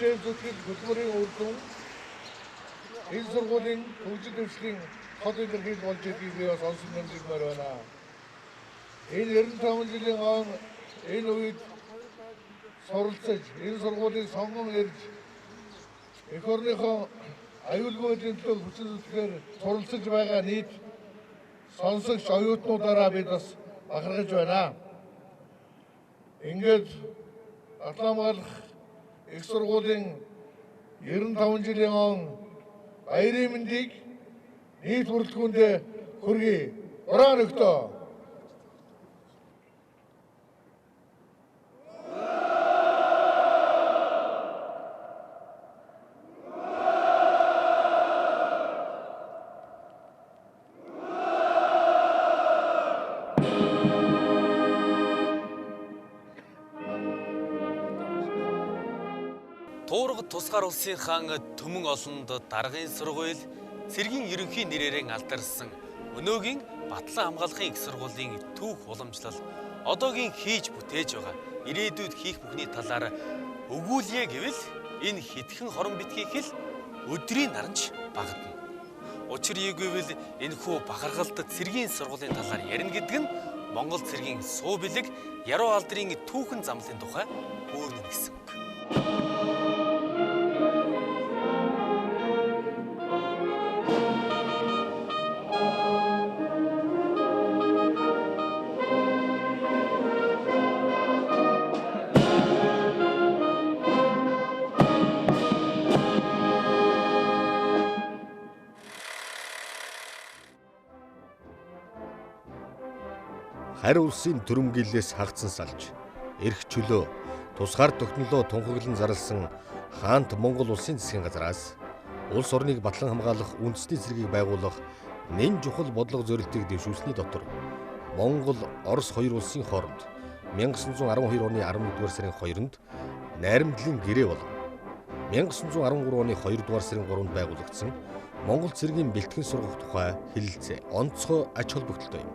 Хичээл зүтгэл хөдөлмөрийн үр дүн энэ сургуулийн хөгжил дэвшлийн тод илэрхийлэл болж ирдгийг би бас онсон нэмжигмээр байна. Энэ 95 жилийн он энэ үед суралцаж, энэ сургуулийг сонгон ирж эх орныхоо аюулгүй байдлын төлөө хүчин зүтгэхээр суралцаж байгаа нийт сонсогч оюутнуудаараа бид бас бахархаж байна. Ингээд Батлан их сургуулийн 95 жилийн он баярын мэндийг нийт бүрэлдэхүүндээ хүргэе. Уран өгтөө. Туурга тусгаар улсын хаан Төмөн олонд даргын сургууль цэргийн ерөнхий нэрээрээ алдарсан өнөөгийн Батлан хамгаалахын их сургуулийн түүх уламжлал одоогийн хийж бүтээж байгаа ирээдүйд хийх бүхний талаар өгүүлье гэвэл энэ хэдхэн хорон битгий хэл өдрийн наранч багадна. Учир юугүйвэл энэхүү бахархалд цэргийн сургуулийн талаар ярина гэдэг нь Монгол цэргийн суу бэлэг яруу алдрын түүхэн замлын тухай үүрнэ гэсэн үг. Харь улсын төрөмгийлээс хагцсан салж, эрх чөлөө, тусгаар тогтнолоо тунхаглан зарласан хаант Монгол улсын засгийн газраас улс орныг батлан хамгаалах үндэсний цэргийг байгуулах нэн чухал бодлого зорилтыг дэвшүүлсэний дотор Монгол, Орос хоёр улсын хооронд 1912 оны 11-р сарын 2-нд найрамдлын гэрээ болон 1913 оны 2-р сарын 3-нд байгуулагдсан Монгол цэргийн бэлтгэн сургах тухай хэлэлцээ онцгой ач холбогдолтой юм.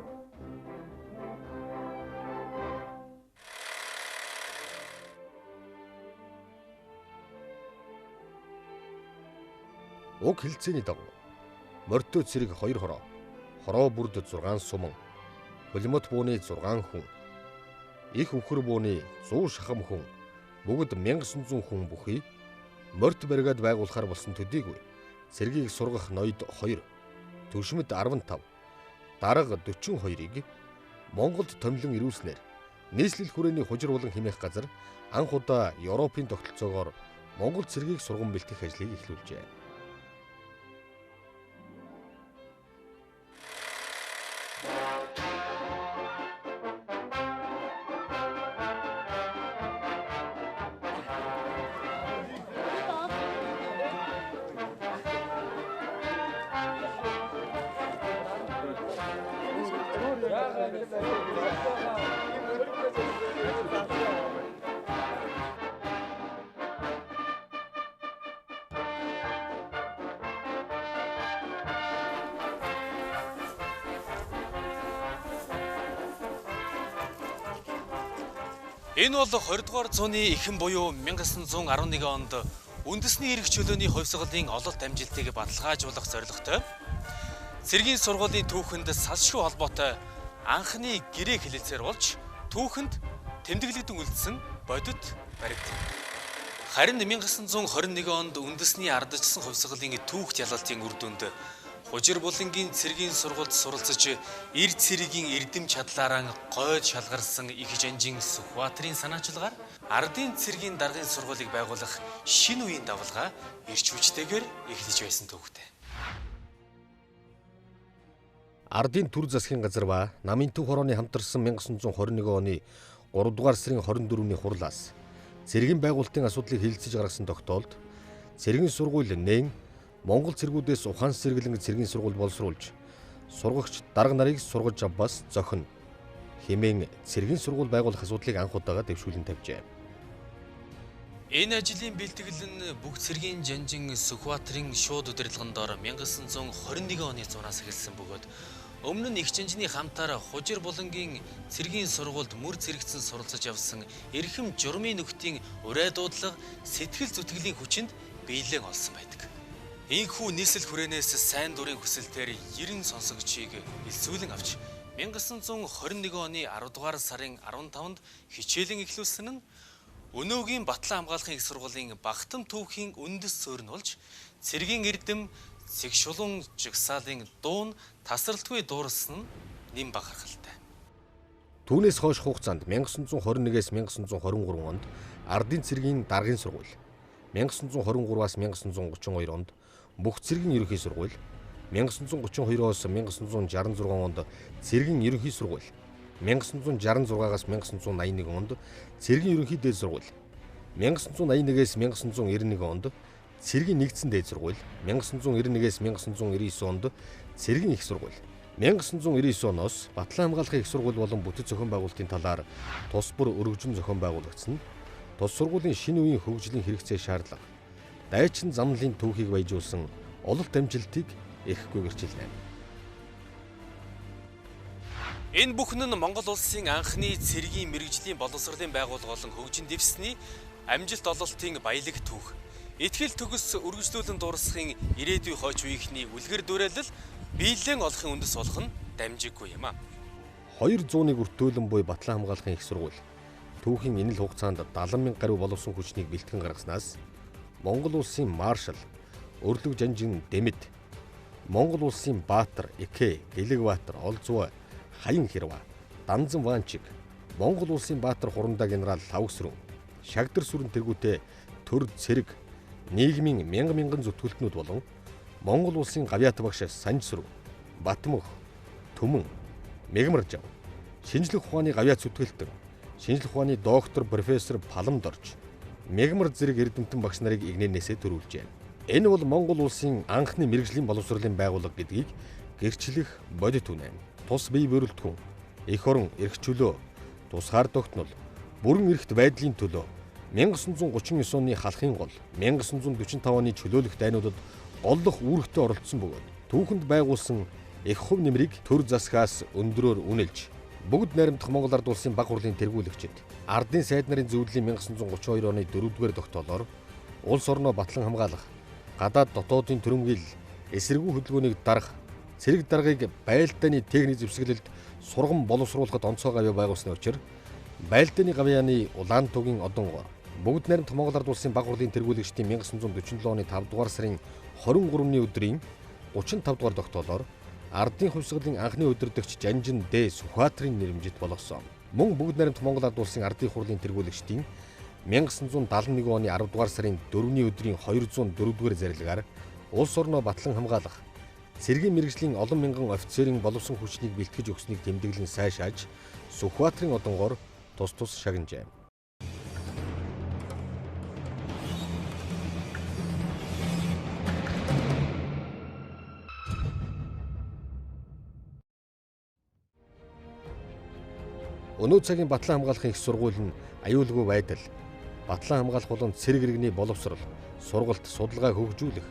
Уг хэлцээний дагуу морьтой цэрэг 2 хороо, хороо бүрд 6 суман, хулимот бууны 6 хүн, их үхэр бууны 100 шахам хүн, бүгд 1900 хүн бүхий морьт бригад байгуулахар болсон төдийгүй цэргийг сургах ноёд 2, төвшмөд 15, дарга 42-ыг Монголд томилон ирүүлснээр нийслэл хүрээний хужир болон хэмээх газар анх удаа Европын тогтолцоогоор Монгол цэргийг сурган бэлтгэх ажлыг эхлүүлжээ. Энэ бол 20 дугаар зууны эхэн буюу 1911 онд үндэсний эрх чөлөөний хувьсгалын ололт амжилтыг баталгаажуулах зорилготой цэргийн сургуулийн түүхэнд салшгүй холбоотой анхны гэрээ хэлэлцээр болж түүхэнд тэмдэглэгдэн үлдсэн бодит баригд. Харин 1921 онд үндэсний ардчилсан хувьсгалын түүхт ялалтын үр дүнд Хужир булангийн цэргийн сургуульд суралцаж эр цэргийн эрдэм чадлаараа гойд шалгарсан их жанжин Сүхбаатарын санаачилгаар ардын цэргийн даргын сургуулийг байгуулах шинэ үеийн давлгаа эрч хүчтэйгээр эхлэж байсан түүхтэй. Ардын төр засгийн газар ба намын төв хорооны хамтарсан 1921 оны 3 дугаар сарын 24-ний хурлаас цэргийн байгуулалтын асуудлыг хэлэлцэж гаргасан тогтоолд цэргийн сургууль нээн Монгол цэргүүдээс ухаан сэргэлэн цэргийн сургууль боловсруулж сургагч дарга нарыг сургаж авбас зохино хэмээн цэргийн сургууль байгуулах асуудлыг анх удаага дэвшүүлэн тавьжээ. Энэ ажлын бэлтгэл нь бүх цэргийн жанжин Сүхбаатарын шууд удирдлагын дор 1921 оны зунаас эхэлсэн бөгөөд Өмнө нь их чанжны хамтаар Хужир булангийн цэргийн сургуульд мөр зэрэгцэн суралцаж явсан эрхэм журмын нөхдийн урай дуудлага сэтгэл зүтгэлийн хүчинд биелэн олсон байдаг. Ийхүү нийслэл хүрээнээс сайн дурын хүсэлтээр 90 сонсогчийг элсүүлэн авч 1921 оны 10 дугаар сарын 15-нд хичээлэн эхлүүлсэн нь өнөөгийн Батлан хамгаалахын их сургуулийн багтам түүхийн үндэс суурь нь болж цэргийн эрдэм цэг шулуун жагсаалын дуун тасралтгүй дуурсан нь нэм бахархалтай. Түүнээс хойш хугацаанд 1921-ээс 1923 онд Ардын цэргийн даргын сургууль, 1923-аас 1932 онд бүх цэргийн ерөнхий сургууль, 1932-оос 1966 онд цэргийн ерөнхий сургууль, 1966-аас 1981 онд цэргийн ерөнхий дээд сургууль, 1981-ээс 1991 онд цэргийн нэгдсэн дээд сургууль, 1991-ээс 1999 онд цэргийн их сургууль, 1999 оноос Батлан хамгаалахын их сургууль болон бүтэц зохион байгуулалтын талаар тус бүр өргөжин зохион байгуулагдсан. Тус сургуулийн шинэ үеийн хөгжлийн хэрэгцээ шаардлага, дайчин замналын түүхийг баяжуулсан ололт амжилтыг эрхгүй гэрчилнэ. Энэ бүхэн нь Монгол улсын анхны цэргийн мэргэжлийн боловсролын байгууллага болон хөгжин дэвсний амжилт ололтын баялаг түүх. Итгэл төгс өргөжлүүлэн дуурсахын ирээдүй хойч үеийнхний үлгэр дуурайлал биелэн олохын үндэс болох нь дамжиггүй юм а. 200-ыг өртөөлөн буй Батлан хамгаалахын их сургууль түүхийн энэл хугацаанд 70 мянга гаруй боловсон хүчнийг бэлтгэн гаргаснаас Монгол улсын маршал Өрлөг Жанжин Дэмэд, Монгол улсын Баатар Экэ, Гэлэгбаатар Олзуу, Хаян Хэрва, Данзан Ванчиг, Монгол улсын Баатар Хурандаа генерал Лавгсрүн, Шагдар сүрэн тэргүүтээ төр цэрэг нийгмийн мянга мянган зүтгэлтнүүд болон Монгол улсын гавьяат багш Санжсүрэн, Батмөх, Түмэн, Мегмаржав, шинжлэх ухааны гавьяат зүтгэлтэн, шинжлэх ухааны доктор профессор Паламдорж, Мегмар зэрэг эрдэмтэн багш нарыг игнэнээсээ төрүүлжээ. Энэ бол Монгол улсын анхны мэргэжлийн боловсролын байгууллага гэдгийг гэрчлэх бодит үнэ. Тус бие бүрэлдэхүүн, эх орон, эрх чөлөө, тусгаар тогтнол, бүрэн эрхт байдлын төлөө 1939 оны халахын гол, 1945 оны чөлөөлөх дайнуудад голлох үүрэгтэй оролцсон бөгөөд түүхэнд байгуулсан их хувь нэмрийг төр засгаас өндрөөр үнэлж бүгд найрамдах Монгол Ард улсын баг хурлын тэргүүлэгчид Ардын сайд нарын зөвлөлийн 1932 оны 4-р тогтоолоор улс орноо батлан хамгаалах, гадаад дотоодын төрөмгийл эсэргүү хөдөлгөөнийг дарах, цэрэг даргаыг байлдааны техник зэвсэглэлд сургам боловсруулахад онцгой гавьяа байгуулсны учир байлдааны гавьяаны улаан тугийн одонгоор бүгд найрамдах Монгол Ард улсын баг хурлын тэргүүлэгчдийн 1947 оны 5 дугаар сарын 23-ны өдрийн 35 дугаар тогтоолоор Ардын хувьсгалын анхны удирдагч Жанжин Д. Сүхбаатарын нэрмжит болгосон. Мөн бүгд найрамдах Монгол Ард улсын Ардын хурлын тэргүүлэгчдийн 1971 оны 10 дугаар сарын 4-ний өдрийн 204 дугаар зарилгаар улс орноо батлан хамгаалах, цэргийн мэргэжлийн олон мянган офицерын боловсон хүчнийг бэлтгэж өгснийг тэмдэглэн сайшааж Сүхбаатарын одонгоор тус тус шагнажээ. Өнөө цагийн Батлан хамгаалахын их сургууль нь аюулгүй байдал, батлан хамгаалах болон цэрэг иргэний боловсрол, сургалт, судалгаа хөгжүүлэх,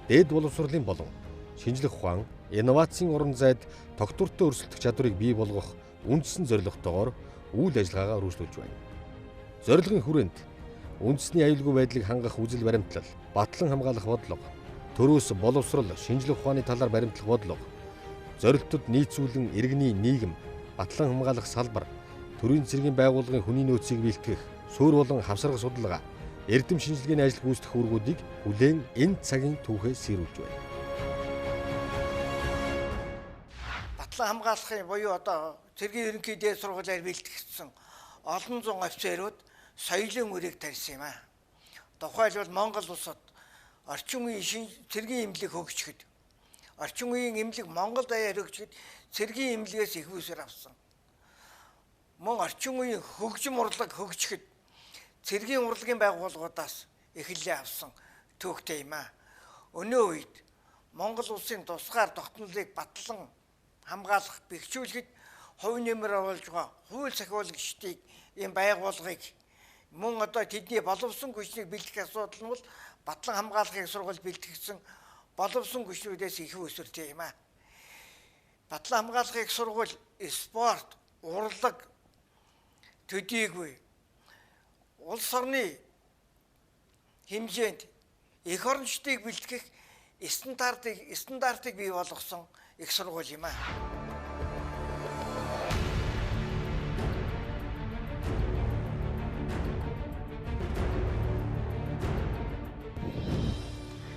дээд боловсролын болон шинжлэх ухаан, инновацийн орон зайд тогтвортой өрсөлдөх чадварыг бий болгох үндсэн зорилготойгоор үйл ажиллагаагаа өргөжлүүлж байна. Зорилгын хүрээнд үндэсний аюулгүй байдлыг хангах үзэл баримтлал, батлан хамгаалах бодлого, төрөөс боловсрол, шинжлэх ухааны талаар баримтлах бодлого, зорилтод нийцүүлэн иргэний нийгэм, батлан хамгаалах салбар, төрийн цэргийн байгууллагын хүний нөөцийг бэлтгэх, суурь болон хавсарга судалгаа, эрдэм шинжилгээний ажил гүйцэтгэх үүргүүдийг хүлээн энэ цагийн түүхээ сэрүүлж байна. Батлан хамгаалахын буюу одоо цэргийн ерөнхий дээд сургуулиар бэлтгэгдсэн олон зуун офицерууд соёлын үрийг тарьсан юм аа. Тухайлбал Монгол улсад орчин үеийн цэргийн эмнэлэг хөгжихэд, орчин үеийн эмнэлэг Монгол даяар хөгжихэд цэргийн эмнэлгээс их усээр авсан. Мөн орчин үеийн хөгжим урлаг хөгжихэд цэргийн урлагийн байгууллагуудаас эхлэлээ авсан түүхтэй юм аа. Өнөө үед Монгол улсын тусгаар тогтнолыг батлан хамгаалах, бэхжүүлэхэд хувь нэмэр оруулж байгаа хууль сахиулагчдыг ийм байгууллагыг мөн одоо тэдний боловсон хүчнийг бэлтгэх асуудал нь бол батлан хамгаалахын сургууль бэлтгэгдсэн боловсон хүчнүүдээс их өсөртэй юм аа. Батлан хамгаалах их сургууль спорт, урлаг төдийгүй улс орны хэмжээнд эх орончдыг бэлтгэх стандартыг бий болгосон их сургууль юм аа.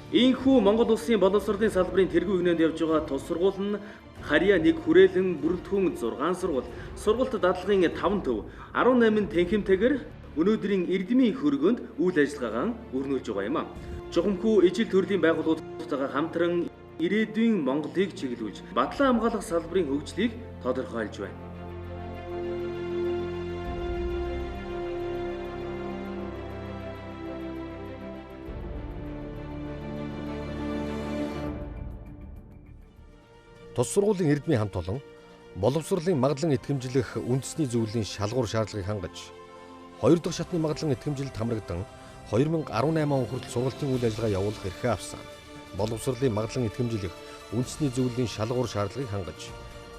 Ийхүү Монгол улсын боловсролын салбарын тэргүүн өгнөнд явж байгаа тус сургууль нь харьяа 1 хүрээлэн бүрэлдэхүүн 6 сургууль, сургалт дадлагын 5 төв, 18 танхимтэйгээр өнөөдрийн эрдмийн хөргөнд үйл ажиллагаагаа өрнүүлж байгаа юм а. Жухамхүү ижил төрлийн байгууллагуудтайгаа хамтран ирээдүйн Монголыг чиглүүлж батлан хамгаалах салбарын хөгжлийг тодорхойлж байна. Тус сургуулийн эрдмийн хамт олон боловсролын магадлан итгэмжлэх үндэсний зөвлөлийн шалгуур шаардлагыг хангаж, хоёр дахь шатны магадлан итгэмжлэлд хамрагдан 2018 он хүртэл сургалтын үйл ажиллагаа явуулах эрхээ авсан. Боловсролын магадлан итгэмжлэх үндэсний зөвлөлийн шалгуур шаардлагыг хангаж,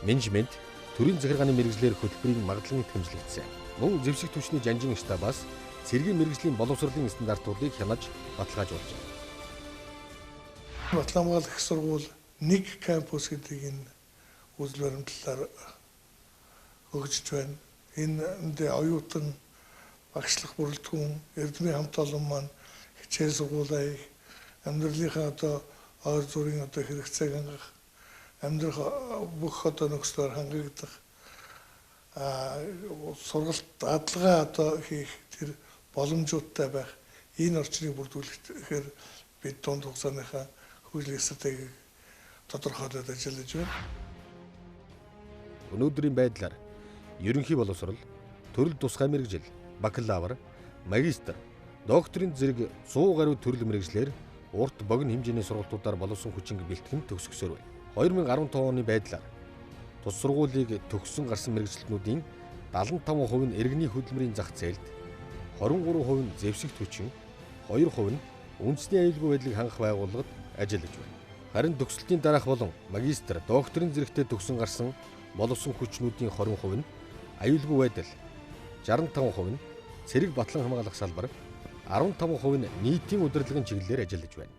менежмент, төрийн захиргааны мэргэжлээр хөтөлбөрийн магадлан итгэмжлэгдсэн. Мөн зэвсэг түвшний жанжин штабаас цэргийн мэргэжлийн боловсролын стандартуудыг хянаж баталгаажуулжээ. Батлан хамгаалах их сургууль нэг кампус гэдэг энэ үзэл баримтлалаар хөгжиж байна. Энэ оюутан багшлах бүрэлдэхүүн, эрдмийн хамт олон маань хичээл сургуулаа их амьдралынхаа одоо ойр зүрийн одоо хэрэгцээг хангах, амьдрах бүх одоо нөхцлөөр хангагдах, сургалт дадлага одоо хийх тэр боломжуудтай байх энэ орчныг бүрдүүлэхээр бид дунд хугацааныхаа хөгжлийн стратегийг тодорхойлоод ажиллаж байна. Өнөөдрийн байдлаар ерөнхий боловсрол, төрөл тусгай мэргэжил, бакалавр, магистр, докторийн зэрэг 100 гаруй төрөл мэргэжлээр урт богино хэмжээний сургалтуудаар боловсон хүчинг бэлтгэн төгсгсөөр байна. 2015 оны байдлаар тус сургуулийг төгссөн гарсан мэргэжилтнүүдийн 75% нь иргэний хөдөлмөрийн зах зээлд, 23% нь зэвсэгт хүчин, 2% нь үндэсний аюулгүй байдлыг хангах байгууллагад ажиллаж байна. Харин төгсөлтийн дараах болон магистр, докторийн зэрэгтэй төгсөн гарсан боловсон хүчнүүдийн 20% нь аюулгүй байдал, 65% нь цэрэг батлан хамгаалах салбар, 15% нь нийтийн удирдлагын чиглэлээр ажиллаж байна.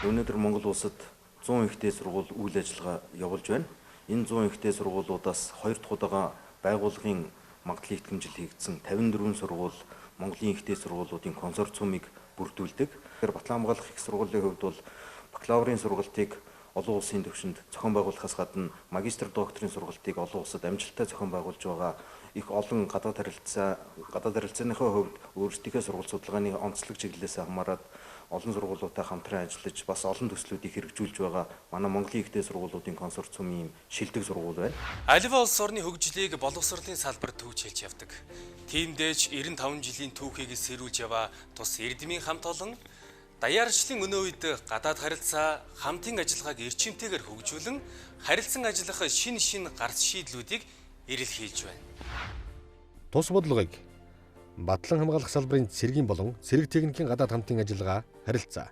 Өнөөдөр Монгол улсад 100 ихтэй сургууль үйл ажиллагаа явуулж байна. Энэ 100 ихтэй сургуулиудаас хоёр дахь удаага байгууллагын магадлал итгэмжил хийгдсэн 54 сургууль Монголын ихтэй сургуулиудын консорциумыг бүрдүүлдэг. Тэгэхээр батлан хамгаалах их сургуулийн хувьд бол бакалаврын сургалтыг олон улсын түвшинд зохион байгуулахаас гадна магистр докторийн сургалтыг олон улсад амжилттай зохион байгуулж байгаа их олон гадаад харилцааныхаа хувьд өөрсдийнхөө сургалт судалгааны онцлог чиглэлээс хамаарат олон сургуулиудтай хамтран ажиллаж бас олон төслүүдийг хэрэгжүүлж байгаа манай Монголын ихтэй сургуулиудын консорциумын шилдэг сургууль байна. Аливаа улс орны хөгжлийг боловсролын салбарт төвчилж явдаг. Тиймдээч 95 жилийн түүхийг сэрүүлж яваа тус эрдмийн хамт олон даяарчлалын өнөө үед гадаад харилцаа, хамтын ажиллагааг эрчимтэйгээр хөгжүүлэн харилцан ажиллах шин гарц шийдлүүдийг эрэлхийлж байна. Тус бодлогыг батлан хамгаалах салбарын цэргийн болон цэрэг техникийн гадаад хамтын ажиллагаа харилцаа,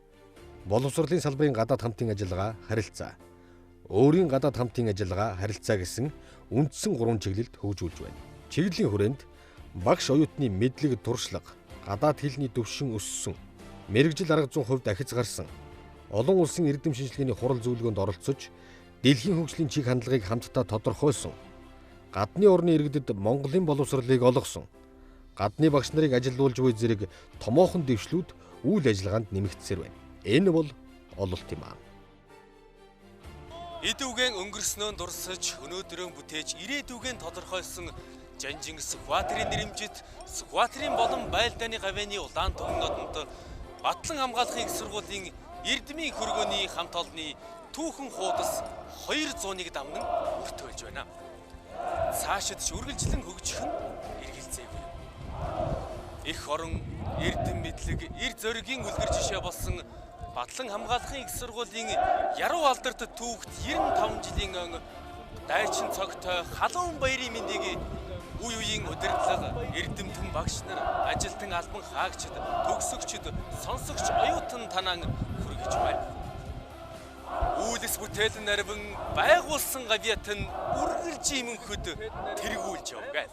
боловсролын салбарын гадаад хамтын ажиллагаа харилцаа, өөрийн гадаад хамтын ажиллагаа харилцаа гэсэн үндсэн гурван чиглэлд хөгжүүлж байна. Чиглэлийн хүрээнд багш оюутны мэдлэг туршлага, гадаад хэлний төвшин өссөн, мэргэжил арга зүйн хувьд ахиц гарсан, олон улсын эрдэм шинжилгээний хурал зөвлөгөөнд оролцож, дэлхийн хөгжлийн чиг хандлагыг хамтдаа тодорхойлсон, гадны орны иргэдэд Монголын боловсролыг олгосон, гадны багш нарыг ажилуулж буй зэрэг томоохон дэвшлүүд үйл ажиллагаанд нэмэгдсээр байна. Энэ бол ололт юм аа. Эд үгэн өнгөрснөө дурсаж, өнөөдрөө бүтээж, ирээдүгэн тодорхойлсон Жанжин Сүхбаатарын нэрэмжит, Сүхбаатарын болон байлдааны гавьяаны улаан туган одонт батлан хамгаалахын их сургуулийн эрдмийн хөргөөний хамт олонны түүхэн хуудас 201 дамнан өртөөлж байна. Цаашид ч үргэлжлэн хөгжих нь эргэлзээгүй. Эх орон, эрдэм мэдлэг, эр зоригийн үлгэр жишээ болсон батлан хамгаалахын их сургуулийн яруу алдарт түүхт 95 жилийн өн дайчин цогтой халуун баярын мэндийг үе үеийн удирдлага, эрдэмтэн багш нар, ажилтан албан хаагчид, төгсөгчд, сонсогч оюутан танаа хүргэж байна. Үйлс бүтээл нарвин байгуулсан гавьяат нь үргэлж имэнхэд тэргүүлж явгай.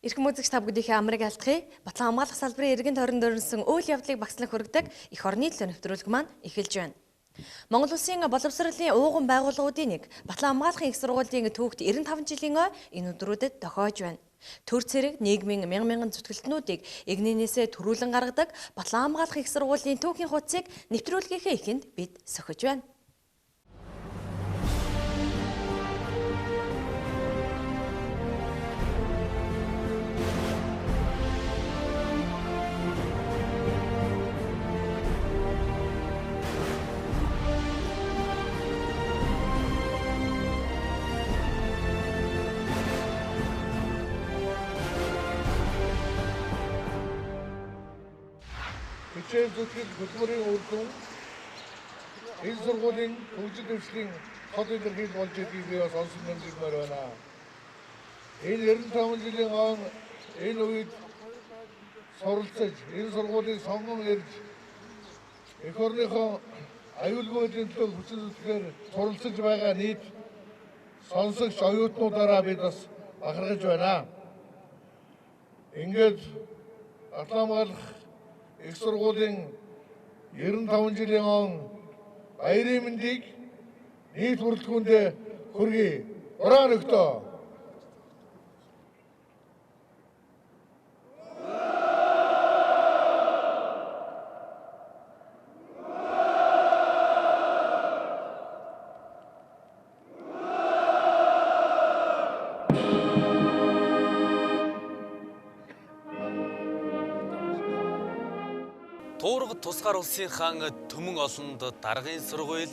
Эрхэм үзэгч та бүгдийнхээ амрыг алтгая. Батлан хамгаалах салбарын эргэн тойронд өрнөсөн үйл явдлыг багцлан хүргэдэг эх орны төлөө нэвтрүүлэг маань эхэлж байна. Монгол Улсын боловсролын ууган байгууллагуудын нэг Батлан хамгаалахын их сургуулийн түүхт 95 жилийн ой энэ өдрүүдэд тохиож байна. Төр цэрэг нийгмийн мянган мянган зүтгэлтнүүдийг эгнээнээсээ төрүүлэн гаргадаг Батлан хамгаалах их сургуулийн түүхийн хуудсыг нэвтрүүлгийнхээ эхэнд бид сөхөж байна. Хичээл зүтгэл хөдөлмөрийн үр дүн энэ сургуулийн хөгжил дэвшлийн тод илэрхийлэл болж ирдгийг би бас онсон нэмжигмээр байна. Энэ 95 жилийн он энэ үед суралцаж, энэ сургуулийг сонгон ирж эх орныхоо аюулгүй байдлын төлөө хүчин зүтгэхээр суралцаж байгаа нийт сонсогч оюутнуудаараа бид бас бахархаж байна. Ингээд Батлан хамгаалах их сургуулийн 95 жилийн он баярын мэндийг нийт бүрэлдэхүүндээ хүргэе. Уран өгтөө. Туурга тусгаар улсын хаан Төмөн олонд даргын сургууль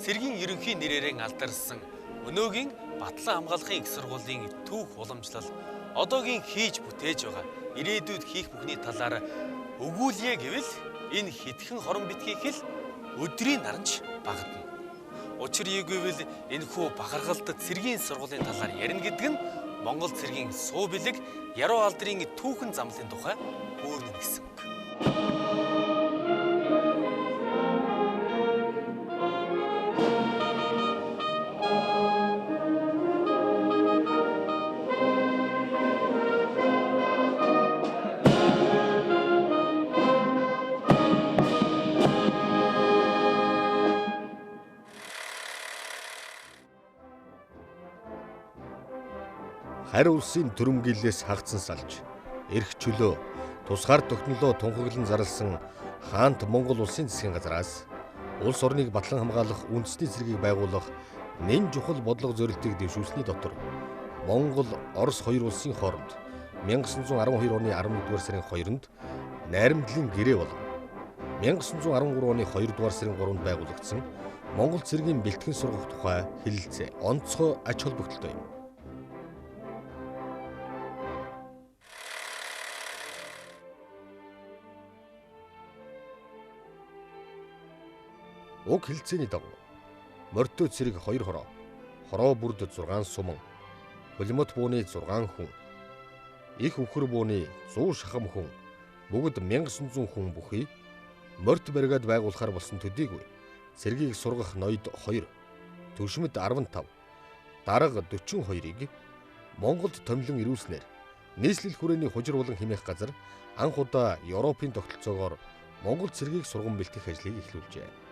цэргийн ерөнхий нэрээрээ алдарсан өнөөгийн Батлан хамгаалахын их сургуулийн түүх уламжлал одоогийн хийж бүтээж байгаа ирээдүйд хийх бүхний талаар өгүүлье гэвэл энэ хэдхэн хорон битгий хэл өдрийн наранч багадна. Учир юугүйвэл энэхүү бахархалд цэргийн сургуулийн талаар ярина гэдэг нь Монгол цэргийн суу бэлэг яруу алдрын түүхэн замлын тухай үүрнэ гэсэн үг. Харь улсын төрөмгийлээс хагцсан салж, эрх чөлөө, тусгаар тогтнолоо тунхаглан зарласан хаант Монгол улсын засгийн газраас улс орныг батлан хамгаалах үндэсний цэргийг байгуулах нэн чухал бодлого зорилтыг дэвшүүлсэний дотор Монгол, Орос хоёр улсын хооронд 1912 оны 11-р сарын 2-нд найрамдлын гэрээ болон 1913 оны 2-р сарын 3-нд байгуулагдсан Монгол цэргийн бэлтгэн сургах тухай хэлэлцээ онцгой ач холбогдолтой юм. Уг хэлцээний дагуу морьтой цэрэг 2 хороо, хороо бүрд 6 суман, хулимт бууны 6 хүн, их үхэр бууны 100 шахам хүн, бүгд 1900 хүн бүхий морьт бригад байгуулахар болсон төдийгүй цэргийг сургах ноёд 2, төвшмөд 15, дарга 42-ыг Монголд томилон ирүүлснээр нийслэл хүрээний хужир болон хэмээх газар анх удаа Европын тогтолцоогоор Монгол цэргийг сурган бэлтгэх ажлыг эхлүүлжээ.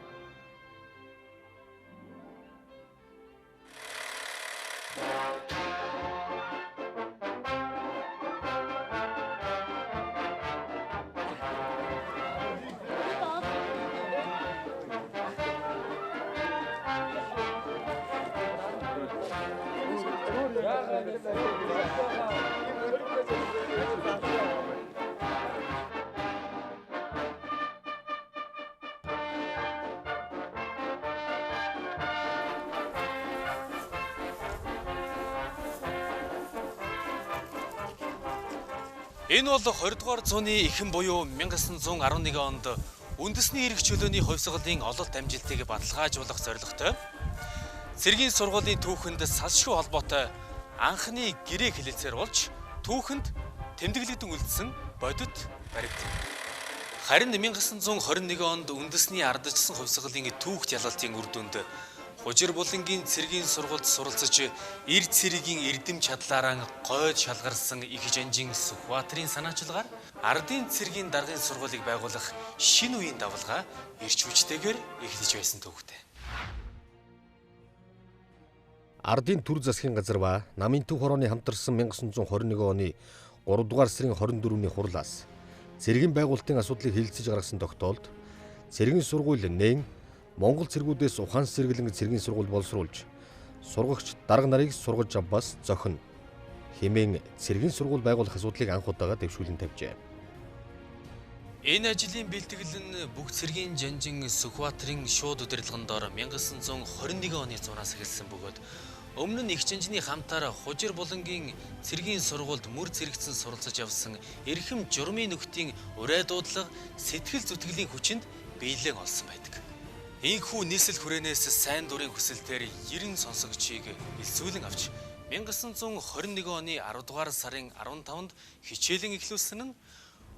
Энэ бол 20 дугаар зууны эхэн буюу 1911 онд үндэсний эрх чөлөөний хувьсгалын ололт амжилтыг баталгаажуулах зорилготой цэргийн сургуулийн түүхэнд салшгүй холбоотой анхны гэрээ хэлэлцээр болж түүхэнд тэмдэглэгдэн үлдсэн бодит баримт. Харин 1921 онд үндэсний ардчилсан хувьсгалын түүхт ялалтын үр дүнд Хужир булангийн цэргийн сургуульд суралцаж эр цэргийн эрдэм чадлаараа гойд шалгарсан их жанжин Сүхбаатарын санаачилгаар ардын цэргийн даргын сургуулийг байгуулах шинэ үеийн давлгаа эрч хүчтэйгээр эхлэж байсан түүхтэй. Ардын төр засгийн газар ба намын төв хорооны хамтарсан 1921 оны 3 дугаар сарын 24-ний хурлаас цэргийн байгуулалтын асуудлыг хэлэлцэж гаргасан тогтоолд цэргийн сургууль нээн Монгол цэргүүдээс ухаан сэргэлэн цэргийн сургууль боловсруулж сургагч дарга нарыг сургаж авбас зохино хэмээн цэргийн сургууль байгуулах асуудлыг анх удаага дэвшүүлэн тавьжээ. Энэ ажлын бэлтгэл нь бүх цэргийн жанжин Сүхбаатарын шууд удирдлагын дор 1921 оны зунаас эхэлсэн бөгөөд өмнө нь их жанжины хамтаар Хужир булангийн цэргийн сургуульд мөр зэрэгцэн суралцаж явсан эрхэм журмын нөхдийн урай дуудлага сэтгэл зүтгэлийн хүчинд биелэн олсон байдаг. Ийхүү нийслэл хүрээнээс сайн дурын хүсэлтээр 90 сонсогчийг элсүүлэн авч 1921 оны 10 дугаар сарын 15-нд хичээлэн эхлүүлсэн нь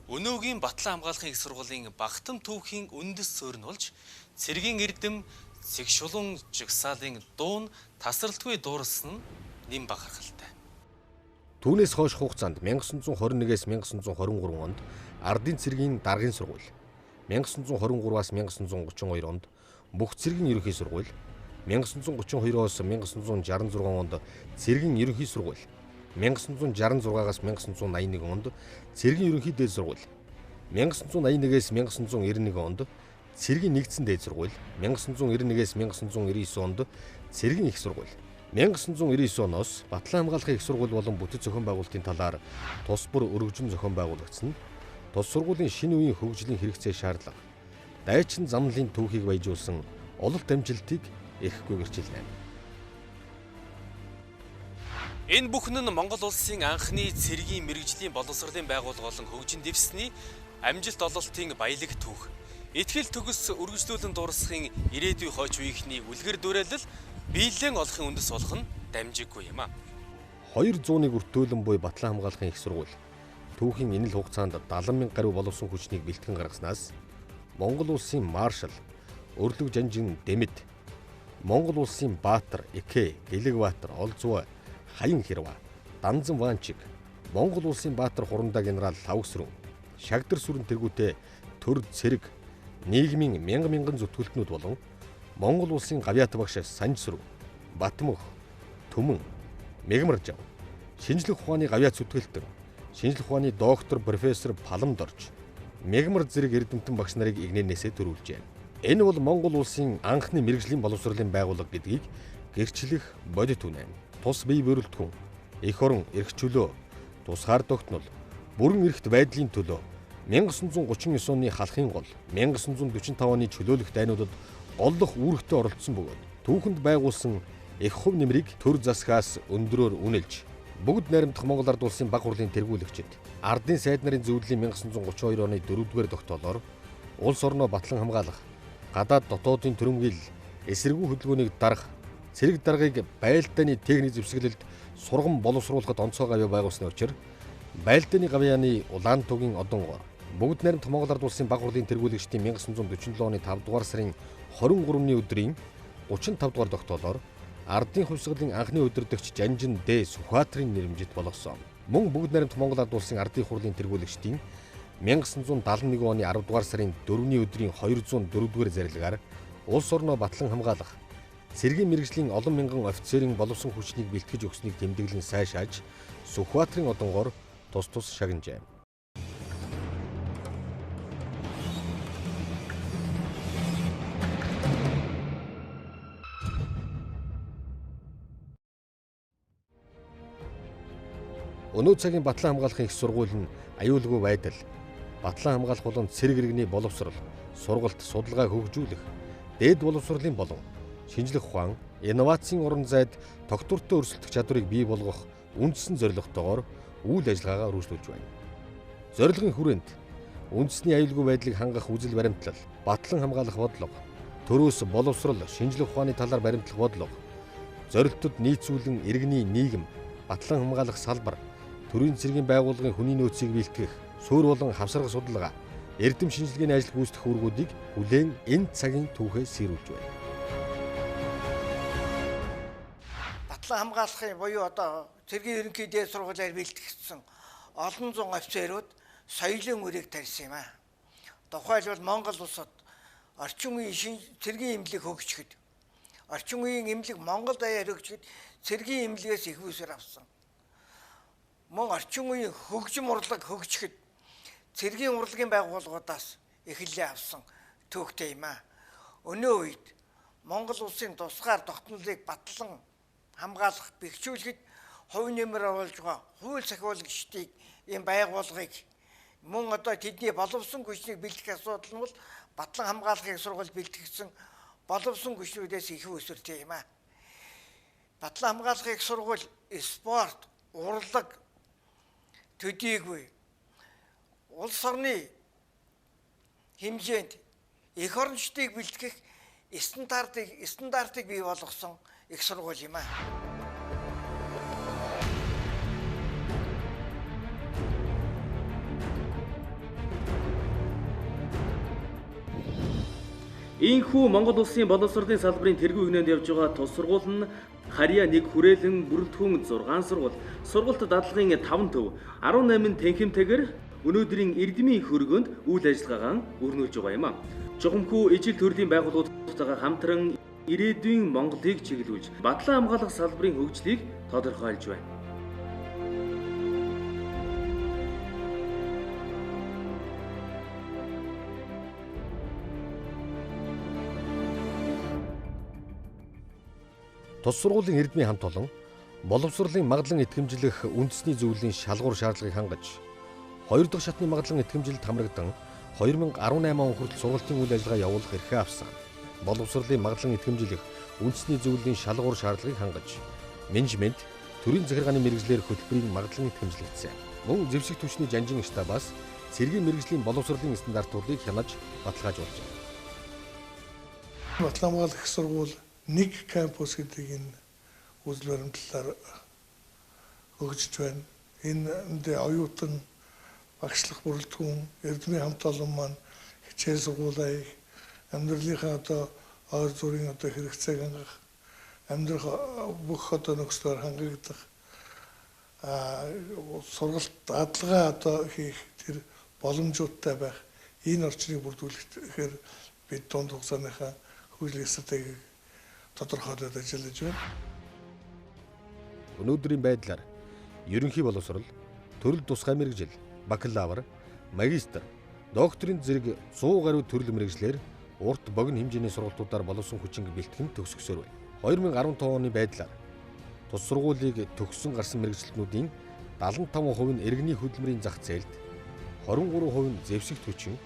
өнөөгийн Батлан хамгаалахын их сургуулийн багтам түүхийн үндэс суурь нь болж цэргийн эрдэм цэг шулуун жагсаалын дуун тасралтгүй дуурсан нь нэм бахархалтай. Түүнээс хойш хугацаанд 1921-ээс 1923 онд ардын цэргийн даргын сургууль, 1923-аас 1932 онд бүх цэргийн ерөнхий сургууль, 1932-оос 1966 онд цэргийн ерөнхий сургууль, 1966-аас 1981 онд цэргийн ерөнхий дээд сургууль, 1981-ээс 1991 онд цэргийн нэгдсэн дээд сургууль, 1991-ээс 1999 онд цэргийн их сургууль, 1999 оноос Батлан хамгаалахын их сургууль болон бүтэц зохион байгуулалтын талаар тус бүр өргөжин зохион байгуулагдсан нь тус сургуулийн шинэ үеийн хөгжлийн хэрэгцээ шаардлага, дайчин замлын түүхийг баяжуулсан ололт амжилтыг эрхгүй гэрчилнэ. Энэ бүхэн нь Монгол улсын анхны цэргийн мэргэжлийн боловсролын байгууллага болон хөгжин дэвсний амжилт ололтын баялаг түүх. Итгэл төгс үргэлжлүүлэн дуурсахын ирээдүй хойч үеийнхний үлгэр дуурайлал биелэн олохын үндэс болох нь дамжиггүй юм а. 200-ыг өртөөлөн буй Батлан хамгаалахын их сургууль түүхийн энэл хугацаанд 70 мянган гаруй боловсон хүчнийг бэлтгэн гаргаснаас Монгол улсын маршал Өрлөг жанжин Дэмэд, Монгол улсын Баатар Экэ, Гэлэгбаатар Олзуу, Хаян Хэрва, Данзан Ванчиг, Монгол улсын Баатар Хурандаа генерал Лавгсрүн, Шагдар сүрэн тэргүүтээ төр цэрэг, нийгмийн мянга мянган зүтгэлтнүүд болон Монгол улсын гавьяат багш Санжсүрэн, Батмөх, Түмэн, Мегмаржав, шинжлэх ухааны гавьяат зүтгэлтэн, шинжлэх ухааны доктор профессор Паламдорж, мягмар зэрэг эрдэмтэн багш нарыг игнэнээсээ төрүүлжээ. Энэ бол Монгол улсын анхны мэргэжлийн боловсролын байгууллага гэдгийг гэрчлэх бодит үнэ. Тус бие бүрэлдэхүүн, эх орон, эрх чөлөө, тусгаар тогтнол, бүрэн эрхт байдлын төлөө 1939 оны халахын гол, 1945 оны чөлөөлөх дайнуудад голлох үүрэгтэй оролцсон бөгөөд түүхэнд байгуулсан их хувь нэмрийг төр засгаас өндрөөр үнэлж бүгд найрамдах Монгол Ард улсын баг хурлын тэргүүлэгчид ардын сайд нарын зөвлөлийн 1932 оны 4-р тогтоолоор улс орноо батлан хамгаалах, гадаад дотоодын төрөмгийл эсэргүү хөдөлгөөнийг дарах, цэрэг даргаыг байлдааны техник зэвсэглэлд сургам боловсруулахад онцгой гавьяа байгуулсны учир байлдааны гавьяаны улаан тугийн одонгоор бүгд найрамдах Монгол Ард улсын баг хурлын тэргүүлэгчдийн 1947 оны 5 дугаар сарын 23-ны өдрийн 35 дугаар тогтоолоор ардын хувьсгалын анхны удирдагч Жанжин Д. Сүхбаатарын нэрмжит болгосон. Мөн бүгд найрамдах Монгол Ард улсын ардын хурлын тэргүүлэгчдийн 1971 оны 10 дугаар сарын 4-ний өдрийн 204-р зарилгаар улс орноо батлан хамгаалах, цэргийн мэргэжлийн олон мянган офицерын боловсон хүчнийг бэлтгэж өгснийг тэмдэглэн сайшааж Сүхбаатарын одонгоор тус тус шагнажээ. Өнөө цагийн Батлан хамгаалахын их сургууль нь аюулгүй байдал, батлан хамгаалах болон цэрэг иргэний боловсрол, сургалт, судалгаа хөгжүүлэх, дээд боловсролын болон шинжлэх ухаан, инновацийн орон зайд тогтвортой өрсөлдөх чадварыг бий болгох үндсэн зорилготойгоор үйл ажиллагаагаа өргөжлүүлж байна. Зорилгын хүрээнд үндэсний аюулгүй байдлыг хангах үзэл баримтлал, батлан хамгаалах бодлого, төрөөс боловсрол, шинжлэх ухааны талаар баримтлах бодлого, зорилтод нийцүүлэн иргэний нийгэм, батлан хамгаалах салбар, төрийн цэргийн байгууллагын хүний нөөцийг бэлтгэх, суурь болон хавсарга судалгаа, эрдэм шинжилгээний ажил гүйцэтгэх үүргүүдийг хүлээн энэ цагийн түүхээ сэрүүлж байна. Батлан хамгаалахын буюу одоо цэргийн ерөнхий дээд сургуулиар бэлтгэгдсэн олон зуун офицерууд соёлын үрийг тарьсан юм аа. Тухайлбал Монгол улсад орчин үеийн цэргийн эмнэлэг хөгжихэд, орчин үеийн эмнэлэг Монгол даяар хөгжихэд цэргийн эмнэлгээс их усээр авсан. Мөн орчин үеийн хөгжим урлаг хөгжихэд цэргийн урлагийн байгууллагуудаас эхлэлээ авсан түүхтэй юм аа. Өнөө үед Монгол улсын тусгаар тогтнолыг батлан хамгаалах, бэхжүүлэхэд хувь нэмэр оруулж байгаа хууль сахиулагчдыг ийм байгууллагыг мөн одоо тэдний боловсон хүчнийг бэлтгэх асуудал нь бол батлан хамгаалахын сургууль бэлтгэгдсэн боловсон хүчнүүдээс их өсөртэй юм аа. Батлан хамгаалахын сургууль спорт, урлаг төдийгүй улс орны хэмжээнд эх орончдыг бэлтгэх стандартыг бий болгосон их сургууль юм аа. Ийхүү Монгол улсын боловсролын салбарын тэргүүн өгнөнд явж байгаа тус сургууль нь харьяа 1 хүрээлэн бүрэлдэхүүн 6 сургууль, сургалт дадлагын 5 төв, 18 танхимтэйгээр өнөөдрийн эрдмийн хөргөнд үйл ажиллагаагаа өрнүүлж байгаа юм а. Жухамхүү ижил төрлийн байгууллагуудтайгаа хамтран ирээдүйн Монголыг чиглүүлж батлан хамгаалах салбарын хөгжлийг тодорхойлж байна. Тус сургуулийн эрдмийн хамт олон боловсролын магадлан итгэмжлэх үндэсний зөвлөлийн шалгуур шаардлагыг хангаж, хоёр дахь шатны магадлан итгэмжлэлд хамрагдан 2018 он хүртэл сургалтын үйл ажиллагаа явуулах эрхээ авсан. Боловсролын магадлан итгэмжлэх үндэсний зөвлөлийн шалгуур шаардлагыг хангаж, менежмент, төрийн захиргааны мэргэжлээр хөтөлбөрийн магадлан итгэмжлэгдсэн. Мөн зэвсэг түвшний жанжин штабаас цэргийн мэргэжлийн боловсролын стандартуудыг хянаж баталгаажуулжээ. Батлан хамгаалах сургууль нэг кампус гэдэг энэ үзэл баримтлалаар хөгжиж байна. Энэ оюутан багшлах бүрэлдэхүүн, эрдмийн хамт олон маань хичээл сургуулаа их амьдралынхаа одоо ойр зүрийн одоо хэрэгцээг хангах, амьдрах бүх одоо нөхцлөөр хангагдах, сургалт дадлага одоо хийх тэр боломжуудтай байх энэ орчныг бүрдүүлэхээр бид дунд хугацааныхаа хөгжлийн стратегийг тодорхойлоод ажиллаж байна. Өнөөдрийн байдлаар ерөнхий боловсрол, төрөл тусгай мэргэжил, бакалавр, магистр, докторийн зэрэг 100 гаруй төрөл мэргэжлээр урт богино хэмжээний сургалтуудаар боловсон хүчинг бэлтгэн төгсгсөөр байна. 2015 оны байдлаар тус сургуулийг төгссөн гарсан мэргэжилтнүүдийн 75% нь иргэний хөдөлмөрийн зах зээлд, 23% нь зэвсэгт хүчин,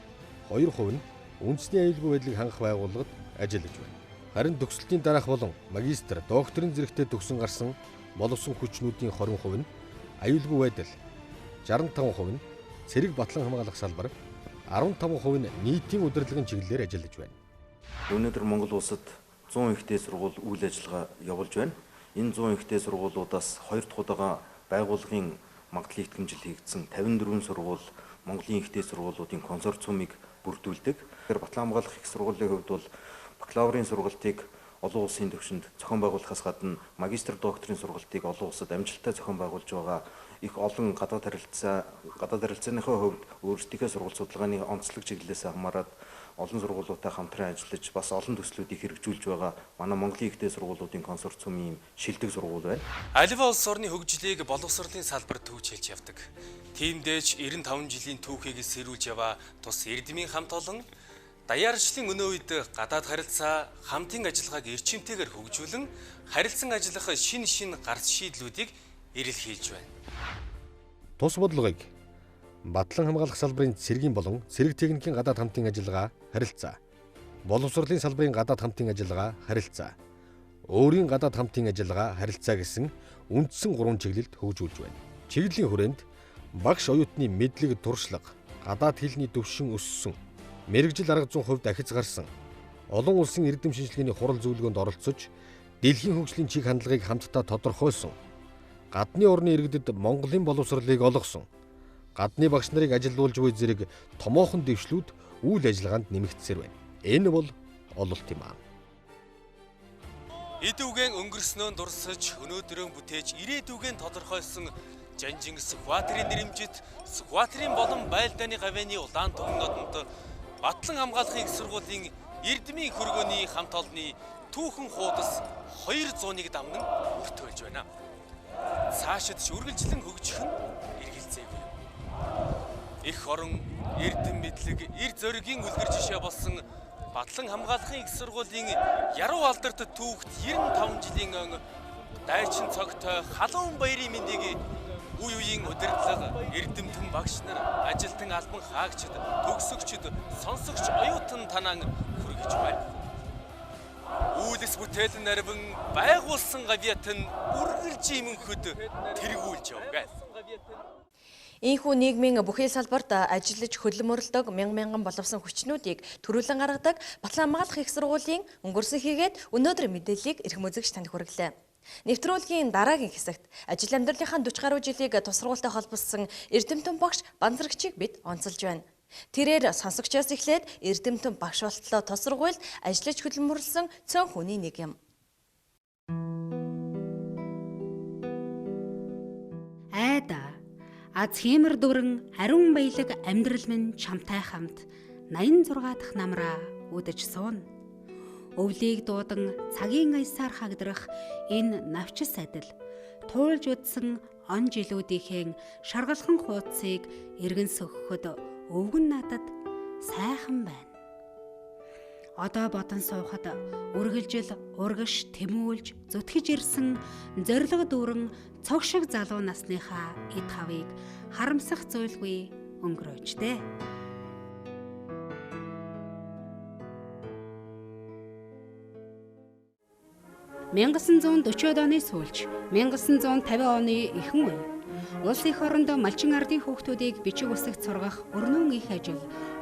2% нь үндэсний аюулгүй байдлыг хангах байгууллагад ажиллаж байна. Харин төгсөлтийн дараах болон магистр, докторийн зэрэгтэй төгсөн гарсан боловсон хүчнүүдийн 20% нь аюулгүй байдал, 65% нь цэрэг батлан хамгаалах салбар, 15% нь нийтийн удирдлагын чиглэлээр ажиллаж байна. Өнөөдөр Монгол улсад 100 ихтэй сургууль үйл ажиллагаа явуулж байна. Энэ 100 ихтэй сургуулиудаас хоёр дахь удаага байгууллагын магадлал итгэмжил хийгдсэн 54 сургууль Монголын ихтэй сургуулиудын консорциумыг бүрдүүлдэг. Тэгэхээр батлан хамгаалах их сургуулийн хувьд бол бакалаврын сургалтыг олон улсын түвшинд зохион байгуулахаас гадна магистр докторийн сургалтыг олон улсад амжилттай зохион байгуулж байгаа их олон гадаад харилцааныхаа хувьд өөрсдийнхөө сургалт судалгааны онцлог чиглэлээс хамаарат олон сургуулиудтай хамтран ажиллаж бас олон төслүүдийг хэрэгжүүлж байгаа манай Монголын ихтэй сургуулиудын консорциумын шилдэг сургууль байна. Аливаа улс орны хөгжлийг боловсролын салбарт төвчилж явдаг. Тиймдээч 95 жилийн түүхийг сэрүүлж яваа тус эрдмийн хамт олон даяарчлалын өнөө үед гадаад харилцаа хамтын ажиллагааг эрчимтэйгээр хөгжүүлэн харилцан ажиллах шин шин гарц шийдлүүдийг эрэлхийлж байна. Тус бодлогыг батлан хамгаалах салбарын цэргийн болон цэрэг техникийн гадаад хамтын ажиллагаа харилцаа, боловсролын салбарын гадаад хамтын ажиллагаа харилцаа, өөрийн гадаад хамтын ажиллагаа харилцаа гэсэн үндсэн гурван чиглэлд хөгжүүлж байна. Чиглэлийн хүрээнд Багш оюутны мэдлэг туршлага, гадаад хэлний төвшин өссөн, мэргэжил арга зүйн хувьд ахиц гарсан, олон улсын эрдэм шинжилгээний хурал зөвлөгөөнд оролцож, дэлхийн хөгжлийн чиг хандлагыг хамтдаа тодорхойлсон, гадны орны иргэдэд Монголын боловсролыг олгосон, гадны багш нарыг ажилуулж буй зэрэг томоохон дэвшлүүд үйл ажиллагаанд нэмэгдсээр байна. Энэ бол ололт юм аа. Эд үгэн өнгөрснөө дурсаж, өнөөдрөө бүтээж, ирээдүгэн тодорхойлсон Жанжин Сүхбаатарын нэрэмжит, Сүхбаатарын болон Байлдааны гавьяаны улаан түмэн одонд Батлан хамгаалахын их сургуулийн эрдмийн хөргөөний хамт олонны түүхэн хуудас 201 дамнан өртөөлж байна. Цаашид ч үргэлжлэн хөгжих нь эргэлзээгүй. Эх орон, эрдэм мэдлэг, эр зоригийн үлгэр жишээ болсон Батлан хамгаалахын их сургуулийн яруу алдарт түүхт 95 жилийн өн дайчин цогтой халуун баярын мэндийг үе үеийн удирдлага, эрдэмтэн багш нар, ажилтан албан хаагчид, төгсөгчд, сонсогч оюутан танан хүргэж байна. Үйлс бүтээл нарван байгуулсан гавьяат нь үргэлж имэнхэд тэргүүлж явгай. Ийхүү нийгмийн бүхий салбарт ажиллаж хөдөлмөрлөдөг мянган мянган боловсон хүчнүүдийг төрүүлэн гаргадаг Батлан хамгаалах их сургуулийн өнгөрсөн хийгээд өнөөдөр мэдээллийг эрхэм үзэгч танд хүргэлээ. Нэвтрүүлгийн дараагийн хэсэгт ажил амьдралынхаа 40 гаруй жилийг тус сургуультай холбосон эрдэмтэн багш Банзрагчийг бид онцолж байна. Тэрээр сонсогчоос эхлээд эрдэмтэн багш болтлоо тус сургуульд ажиллаж хөдөлмөрлөсөн цөөн хүний нэг юм. Айда аз хиймэр дүрэн ариун баялаг амьдрал минь чамтай хамт 86 дахь намраа үдэж сууна. Өвлийг дуудан цагийн аясаар хагдрах энэ навчис адил туулж үдсэн он жилүүдийнхээ шаргалхан хуудсыг эргэн сөхөхөд өвгөн надад сайхан байна. Одоо бодон суухад үргэлжил урагш тэмүүлж зүтгэж ирсэн зориг дүүрэн цог шиг залуу насныхаа эд хавыг харамсах зүйлгүй өнгөрөөчтэй. «1940-од оны сүүлч 1950 оны ихэнх үе улс их оронд малчин ардын хүүхдүүдийг бичиг үсэгт сургах өрнөн их ажил